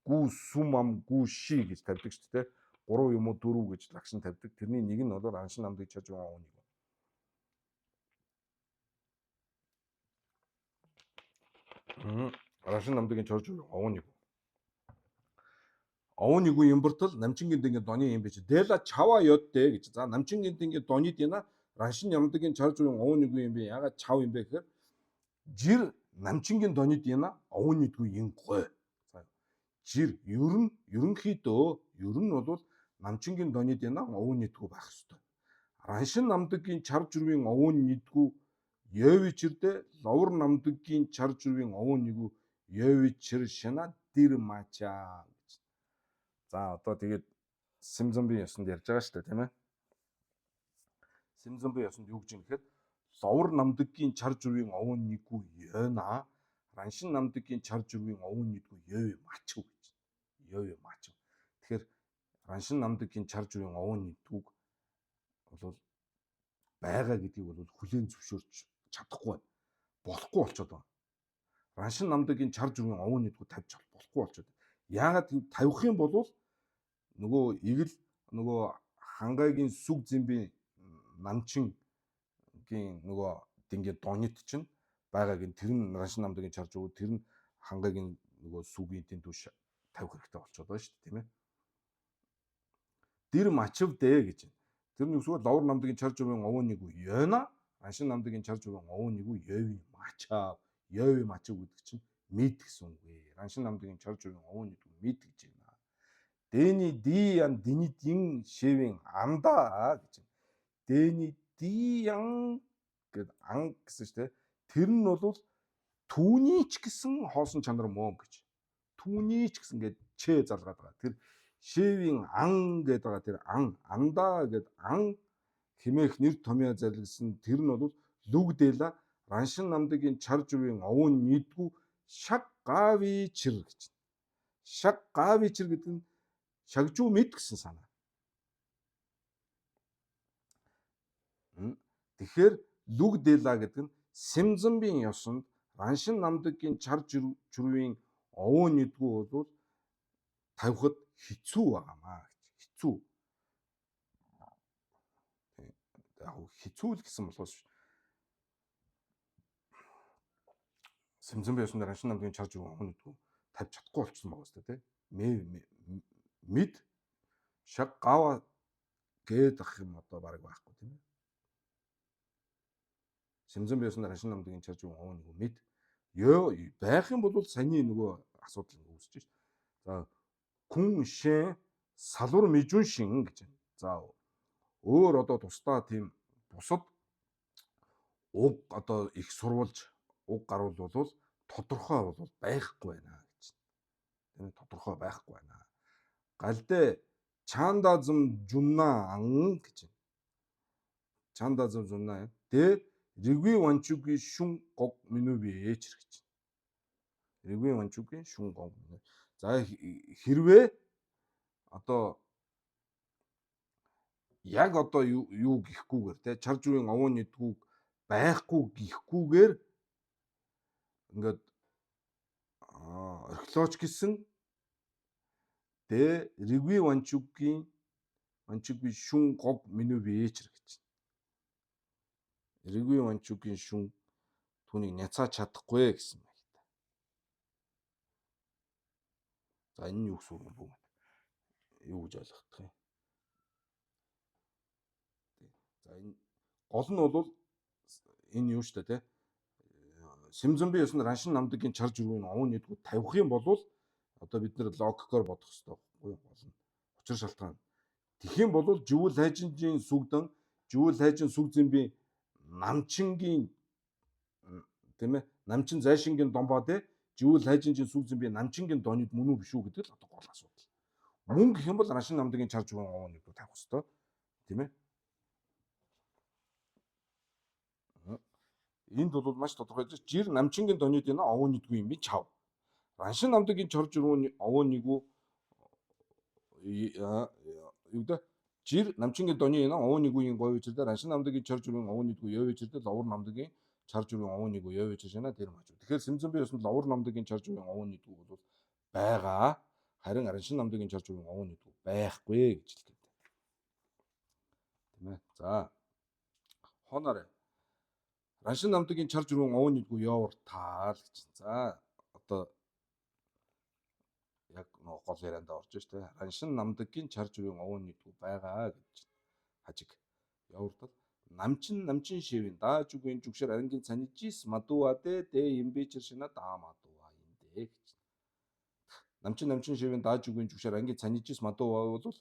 гүү сүм ам гүү ши гэж тавьдаг шүү дээ. 3 юм уу 4 гэж лагшин тавьдаг. Тэрний нэг нь бол раншин намдаг чар зүрвийн овоо нэг. Раншин намдгийн чор журвын овоо нэг. Овоо нэгүү юмбартал намчингийн дэнгийн доны юм биш. Дэла чава ёддэ гэж. За намчингийн дэнгийн донид яна раншин намдгийн чор журвын овоо нэгүү юм бэ? Ягаад чав юм бэ гэхээр жир намчингийн донид яна овоо нэгүү юм гой. За жир ер нь ерөнхийдөө ер нь бол намчингийн донид яна овоо нэгүү байх ёстой. Раншин намдгийн чар журвын овоо нэгүү Йовичрдэ ловр намдгийн чар журвын овоо нэгүү Йовичр шана дэр мача гэж. За одоо тэгээд Симзомбийн ёсонд ярьж байгаа шүү дээ, тийм ээ. Симзомбийн ёсонд юу гэж юм гэхээр ловр намдгийн чар журвын овоо нэгүү Йона раншин намдгийн чар журвын овоо нэгүү Йови мачв гэж. Йови мачв. Тэгэхээр раншин намдгийн чар журвын овоо нэгдүг бол байгаа гэдгийг бол хүлээн зөвшөөрч чадахгүй байна. Болохгүй болчиход байна. Раншин намдгийн чар журвын овоо нэгдүг тавьж болохгүй болчиход. Яагаад тавих юм бол нөгөө игэл нөгөө хангайгийн сүг зэмбийн намчингийн нөгөө дингийн донит чинь байгааг нь тэр нь раншин намдгийн чар журв тэр нь хангайгийн нөгөө сүгийн дэндүү тавих хэрэгтэй болчиход байна шүү дээ, тийм ээ. Дэр мачив дээ гэж. Тэр нь юусгүй ловр намдгийн чар журвын овоо нэгүү ёна раншин намдгийн чар журвын овоо нэгүү ёви мачав. Ёви мачав гэдэг чинь мэд гэсэн үг ээ. Раншин намдгийн чар журвын овоо нэгүү мэд гэж байна. Дэни ди ян динидин шивэн анда гэж. Дэни ди ян гэд ан гэсэн шүү дээ. Тэр нь бол түүний ч гэсэн хоосон чанар мөн гэж. Түүний ч гэсэн гэд ч залгаад байгаа. Тэр шивийн ан гэдэг байгаа тэр ан андаа гэд ан химээх нэр томьёо зарлигсан тэр нь бол лүг дээла раншин намдгийн чар жувын овон нийдгүү шаг гави чир гэж. Шаг гави чир гэдэг нь шагжуу мэд гэсэн санаа. Тэгэхээр лүг дээла гэдэг нь Симзамбийн ёсонд раншин намдгийн чар журвын овон нийдгүү бол тавихад хэцүү байгаамаа гэж. Хэцүү. Яг хэцүү л гэсэн болохоос Симзамбийн ёсонд раншин намдгийн чар журвын овон нийдгүү тавьж чадахгүй болчихсон байгаа зү тэ. Мэд шаг гава гээд ах юм одоо баг байхгүй тийм ээ. Симзамбийн ёсонд раншин намдгийн чар журвын овон нийдгүү мэд ёо байх юм бол саяны нөгөө асуудал үүсэж шээ. За күн шин салвар мижүн шин гэж байна. За өөр одоо тусдаа тийм бусад уг одоо их сурвалж уг гарвал бол тодорхой бол байхгүй байна гэж. Тийм ээ, тодорхой байхгүй байна. Галдэ чандазм жумна ан гэж байна. Чандазм жумна. Дэ рэгви ванчугийн шүн гог минү бэч гэж. Рэгви ванчугийн шүн гог минү. За хэрвээ одоо яг одоо юу гэхгүйгээр те чар журвын овоо нэгдгүүг байхгүй гэхгүйгээр ингээд орхилооч гэсэн дэ рэгви ванчугийн ванчугийн шүн гог минү бэч гэж. Рэгви ванчугийн шүн түүнийг няцааж чадахгүй гэсэн маягтай. За энэ нь юу гэсэн үг юм бэ? Юу гэж ойлгох юм? За энэ гол нь бол энэ юу шүү дээ те. Симзомби ёсонд раншин намдгийн чар журвын овон нэгдгүү тавих юм бол одоо бид нэр логикоор бодох хэрэгтэй байхгүй юу? Гол нь учир шалтгаан. Тэгэх юм бол живүүл хайжинжийн сүгдэн живүүл хайжин сүг зэмбийн намчингийн тийм ээ намчин зайшингийн домбоо те живүүл хайжинжийн сүг зэмбийн намчингийн донид мөн үү биш үү гэдэг л одоо гол асуудал. Мөн гэх юм бол раншин намдгийн чар журвын овон нэгдгүү тавих хэрэгтэй тийм ээ. Энд бол маш тодорхой жир намчингийн донид энэ овоо нэгдгүй юм би чав. Раншин намдгийн чор журвын овоо нэгүү юу гэдэг жир намчингийн доны энэ овоо нэгүүгийн говь вечэрдэ раншин намдгийн чор журвын овоо нэгдгүй ёо вечэрдэ ловр намдгийн чар журвын овоо нэгүү ёо вечэр шана тэр маж. Тэгэхээр Симзомби ёсонд ловр намдгийн чар журвын овоо нэгдгүй бол байгаа. Харин раншин намдгийн чар журвын овоо нэгдгүй байхгүй гэж хэлдэг. Тийм ээ. За хоноор раншин намдгийн чар журвын овоо нэгдгүй ёовор таал гэж. За Одоо яг нөгөө гол яриандаа орж штэ. Раншин намдаггийн чар зүрийн овоо нэгдүү байгаа гэж хажиг. Явурдал намчин намчин шивэн дааж үгийн жүгшэр арангийн цанижис мадуа дэ дэ имбичэр шина даа мадуа индэ гэж. Намчин намчин шивэн дааж үгийн жүгшэр арангийн цанижис мадуа бол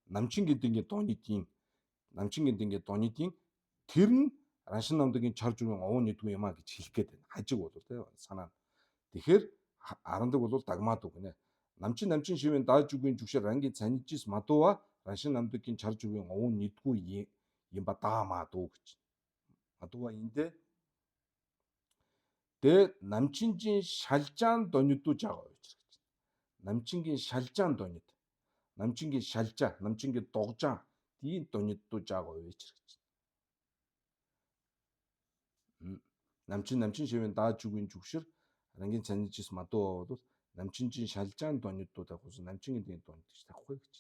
намчин гэдэг ингээд донидын намчин гэдэг ингээд донидын тэр нь раншин намдаггийн чар зүрийн овоо нэгдүү юм а гэж хэлэх гээд байна. Хажиг бол тэ санаа. Тэгэхээр арандаг бол дагмаад үг гинэ. Намчин намчин шивэн дааж үгийн жүгшэр арангийн цанижис мадуа раншин намдаггийн чар зүрийн овоо нэгдүү юм ба даа мадуу гэж. Мадууа эндэ. Дэ намчинжийн шалжаан донидуу жагаа гэж. Намчингийн шалжаан донид. Намчингийн шалжаа, намчингийн догжаан тийм донидуу жагаа гэж. Намчин намчин шивэн дааж үгийн жүгшэр арангийн цанижис мадуу бол намчинжийн шалжаан донидуу тавих намчингийн донид гэж тавихгүй гэж.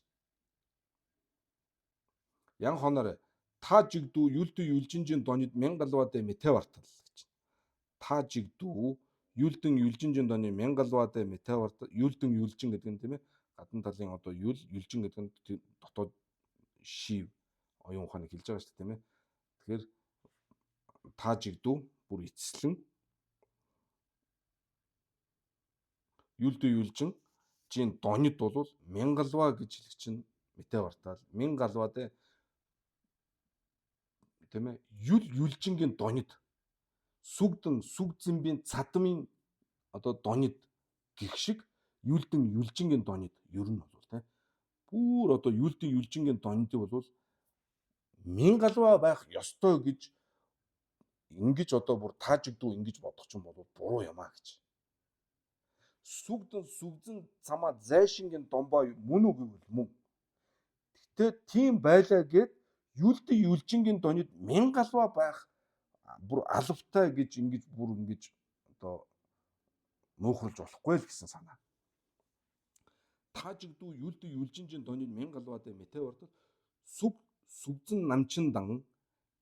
Ян хоноор та жигдүү юлдэн юлжинжин донид мянгалваадэ метевартал гэж. Та жигдүү юлдэн юлжинжин донид мянгалваадэ метевартал юлдэн юлжин гэдэг нь тийм ээ гадна талын одоо юл юлжин гэдэг нь дотоод шив оюун ухааныг хэлж байгаа шүү дээ тийм ээ. Тэгэхээр та жигдүү бүр эцэслэн юлдэн юлжин жин донид бол мянгалва гэж хэлэх чинь метевартал мянгалваадэ тийм ээ юл юлжингийн донид сүгдэн сүгзэмбийн цадмын одоо донид гих шиг юлдэн юлжингийн донид ер нь бол тийм бүр одоо юлдэн юлжингийн донидыг бол мянгалва байх ёстой гэж ингэж одоо бүр таажигдуу ингэж бодох юм бол буруу юм а гэж. Сүгдэн сүгзэн цамаа зайшингийн домбоо мөн үү гэвэл мөн. Гэтэ тийм байлаа гэд юлдэн юлжингийн донид мянгалва байх бүр алавтай гэж ингэж бүр ингэж одоо муухруулж болохгүй л гэсэн санаа. Таажигдүү юлдэн юлжинжин донид мянгалваадэ метеордол сүг сүгзэн намчин дан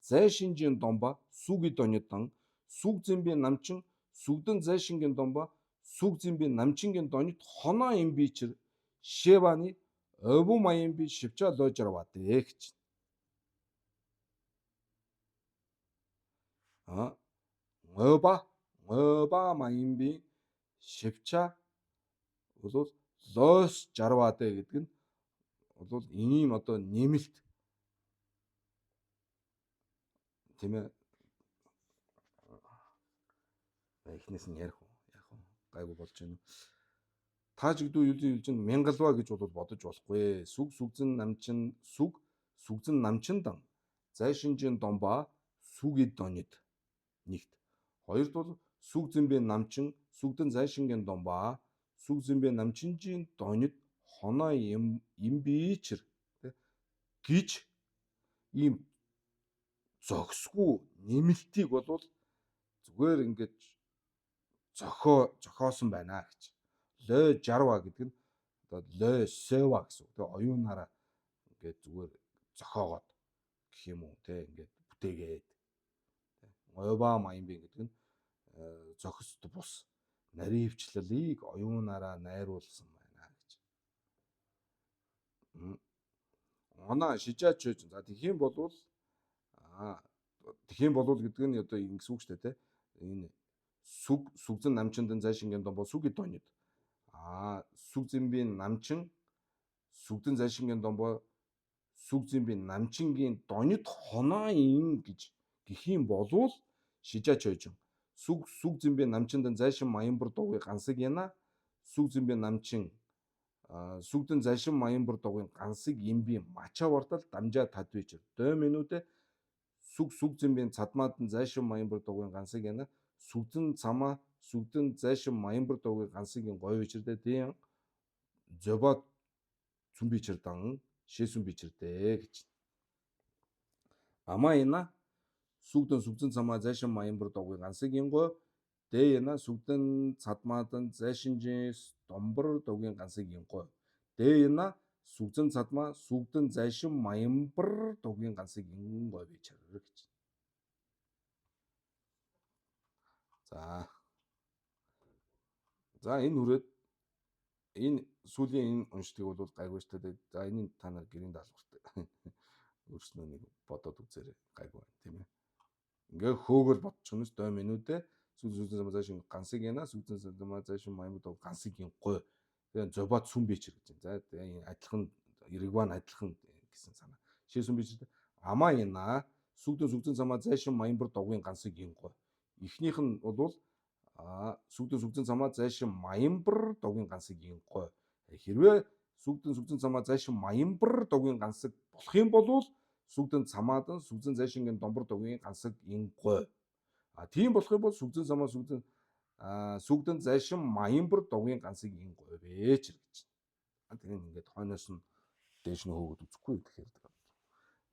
зайшинжин домба сүги дониддан сүг зэмбийн намчин сүгдэн зайшингийн домба сүг зэмбийн намчингийн донид хоноо имбичэр шевани ову маямби шивча лойжарваадэ гэж. А ngоба маямби шивча бол лойс жарваадэ гэдэг нь бол ийм одоо нэмэлт тийм ээ. Эхнээс нь ярих уу? Яг уу гайгүй болж байна уу? Таажигдүү юлын юлжин мянгалва гэж бол бодож болохгүй. Сүг сүгзэн намчин сүг сүгзэн намчин дан зайшинжин домба сүги донид нэгт. Хоёрд бол сүг зэмбэ намчин сүгдэн зайшингийн домба сүг зэмбэ намчинжийн донид хоноо юм имбичэр гэж ийм зохисгүй нэмэлтийг бол зүгээр ингэж зохиосон байна гэж. Лой жарва гэдэг нь одоо лой сева гэсэн үг. Тэгээ оюунаараа ингээд зүгээр зохиогоод гэх юм уу те ингээд бүтээгээд. Оёба маямби гэдэг нь зохист бус наривчлалыг оюунаараа найруулсан байна гэж. Оноо шижаач хөөж. За тэгхийн болвол тэгхийн болвол гэдэг нь одоо ингэсэн үг шүү дээ те. Энэ сүг сүгзэн намчиндан зайшингийн домбо сүги донид. Сүг зэмбийн намчин сүгдэн зайшингийн домбо сүг зэмбийн намчингийн донид хоноо ин гэж гэх юм болвол шижаач хойжин. Сүг сүг зэмбийн намчиндан зайшин маянбар дугуй гансаг яна. Сүг зэмбийн намчин сүгдэн зайшин маянбар дугуйн гансаг имби мача вартал дамжаа тадвичэр. Дой минутэ сүг сүг зэмбийн цадмаадан зайшин маянбар дугуйн гансаг яна. Сүгдэн цамаа сүгдэн зайшин маянбар дугуй гансагийн гой бичэрдэ тийм зобо зүн бичэрдан шээсүн бичэрдэ гэж. Амаа яна сүгдэн сүгдэн цамаа зайшин маянбар дугуй гансагийн гой дэ яна сүгдэн цадмаадан зайшинжээс домбар дугуйн гансагийн гой дэ яна сүгдэн цадмаа сүгдэн зайшин маянбар дугуйн гансагийн гой бичэр гэж. За За энэ хүрээд энэ сүүлийн энэ уншдгийг бол гайгүй шүү дээ. За энэ та нар гэрийн даалгавартай өөрснөө нэг бодоод үзээрэй, гайгүй байна, тийм ээ. Ингээ хөөгөл бодчихнос дой минүүдээ сүг сүзэн замаа зайшин гансыг яна сүгзэн замаа зайшин маямд гансыг гой. Тэгээ зобот сүм бичэр гэж. За тэгээ адилхан эрэгван адилхан гэсэн санаа. Шээ сүм бичэр амаа яна сүгдэн сүгзэн замаа зайшин маямбар догын гансыг гой. Эхнийх нь бол сүгдэн сүгзэн замаа зайшин маямбар догийн гансыг гой. Хэрвээ сүгдэн сүгзэн замаа зайшин маямбар догийн гансаг болох юм бол сүгдэн цамаадан сүгзэн зайшингийн домбор догийн гансаг гой. А тийм болох юм бол сүгзэн самаа сүгдэн сүгдэн зайшин маямбар догийн гансыг гой вэ ч гэж. Тэр ингээд хойноос нь дээш нь хөөгд үзэхгүй тэгэхээр.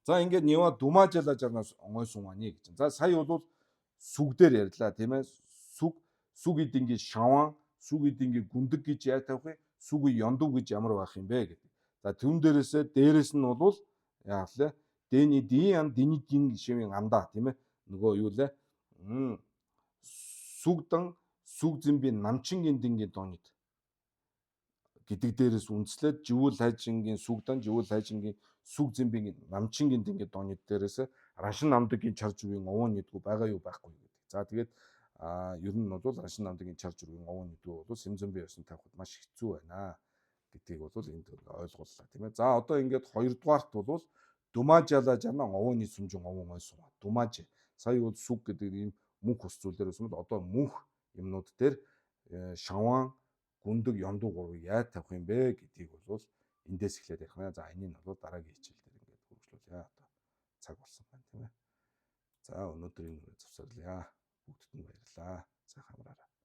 За ингээд Нива думажала жарнаас онгой сунгааны гэж. За сая бол сүг дээр ярьлаа, тийм ээ. Сүг сүг эдингийн шаван, сүг эдингийн гүндэг гэж яаж тавих вэ? Сүг ёндов гэж ямар байх юм бэ гэдэг. За түн дээрээсээ дээрээс нь бол яах лээ? Дэний дийн ан дэний дин шивийн андаа, тийм ээ. Нөгөө юу лээ? Сүгдан сүг зэмби намчингийн дингийн донит гэдэг дээрээс үндэслээд живүүл хайжингийн сүгдан живүүл хайжингийн сүг зэмбигийн намчингийн дингийн донит дээрээс раншин намдгийн чар зүвийн овон нэгдгүй байгаа юу байхгүй гэдэг. За тэгээд ер нь бол раншин намдгийн чар зүвийн овон нэгдгүй бол сэмзэмби ёсон тавихад маш хэцүү байна гэдгийг бол энд ойлголлаа, тийм ээ. За одоо ингээд хоёрдугаарт бол думажала жана овооны сүмжин овон ой суугаа. Думаж сая бол сүг гэдэг ийм мөнх ус зүйл дээр байсан бол одоо мөнх юмнууд дээр шаван гүндэг ёндуу гурвыг яаж тавих юм бэ гэдгийг бол эндээс эхлээд ярих нэ. За энийг бол дараагийн хичээл дээр ингээд хөрвүүлье. Одоо цаг болсон байна, тийм ээ. За өнөөдрийн завсарлая. Бүгдэд нь баярлалаа. Сайхан амраарай.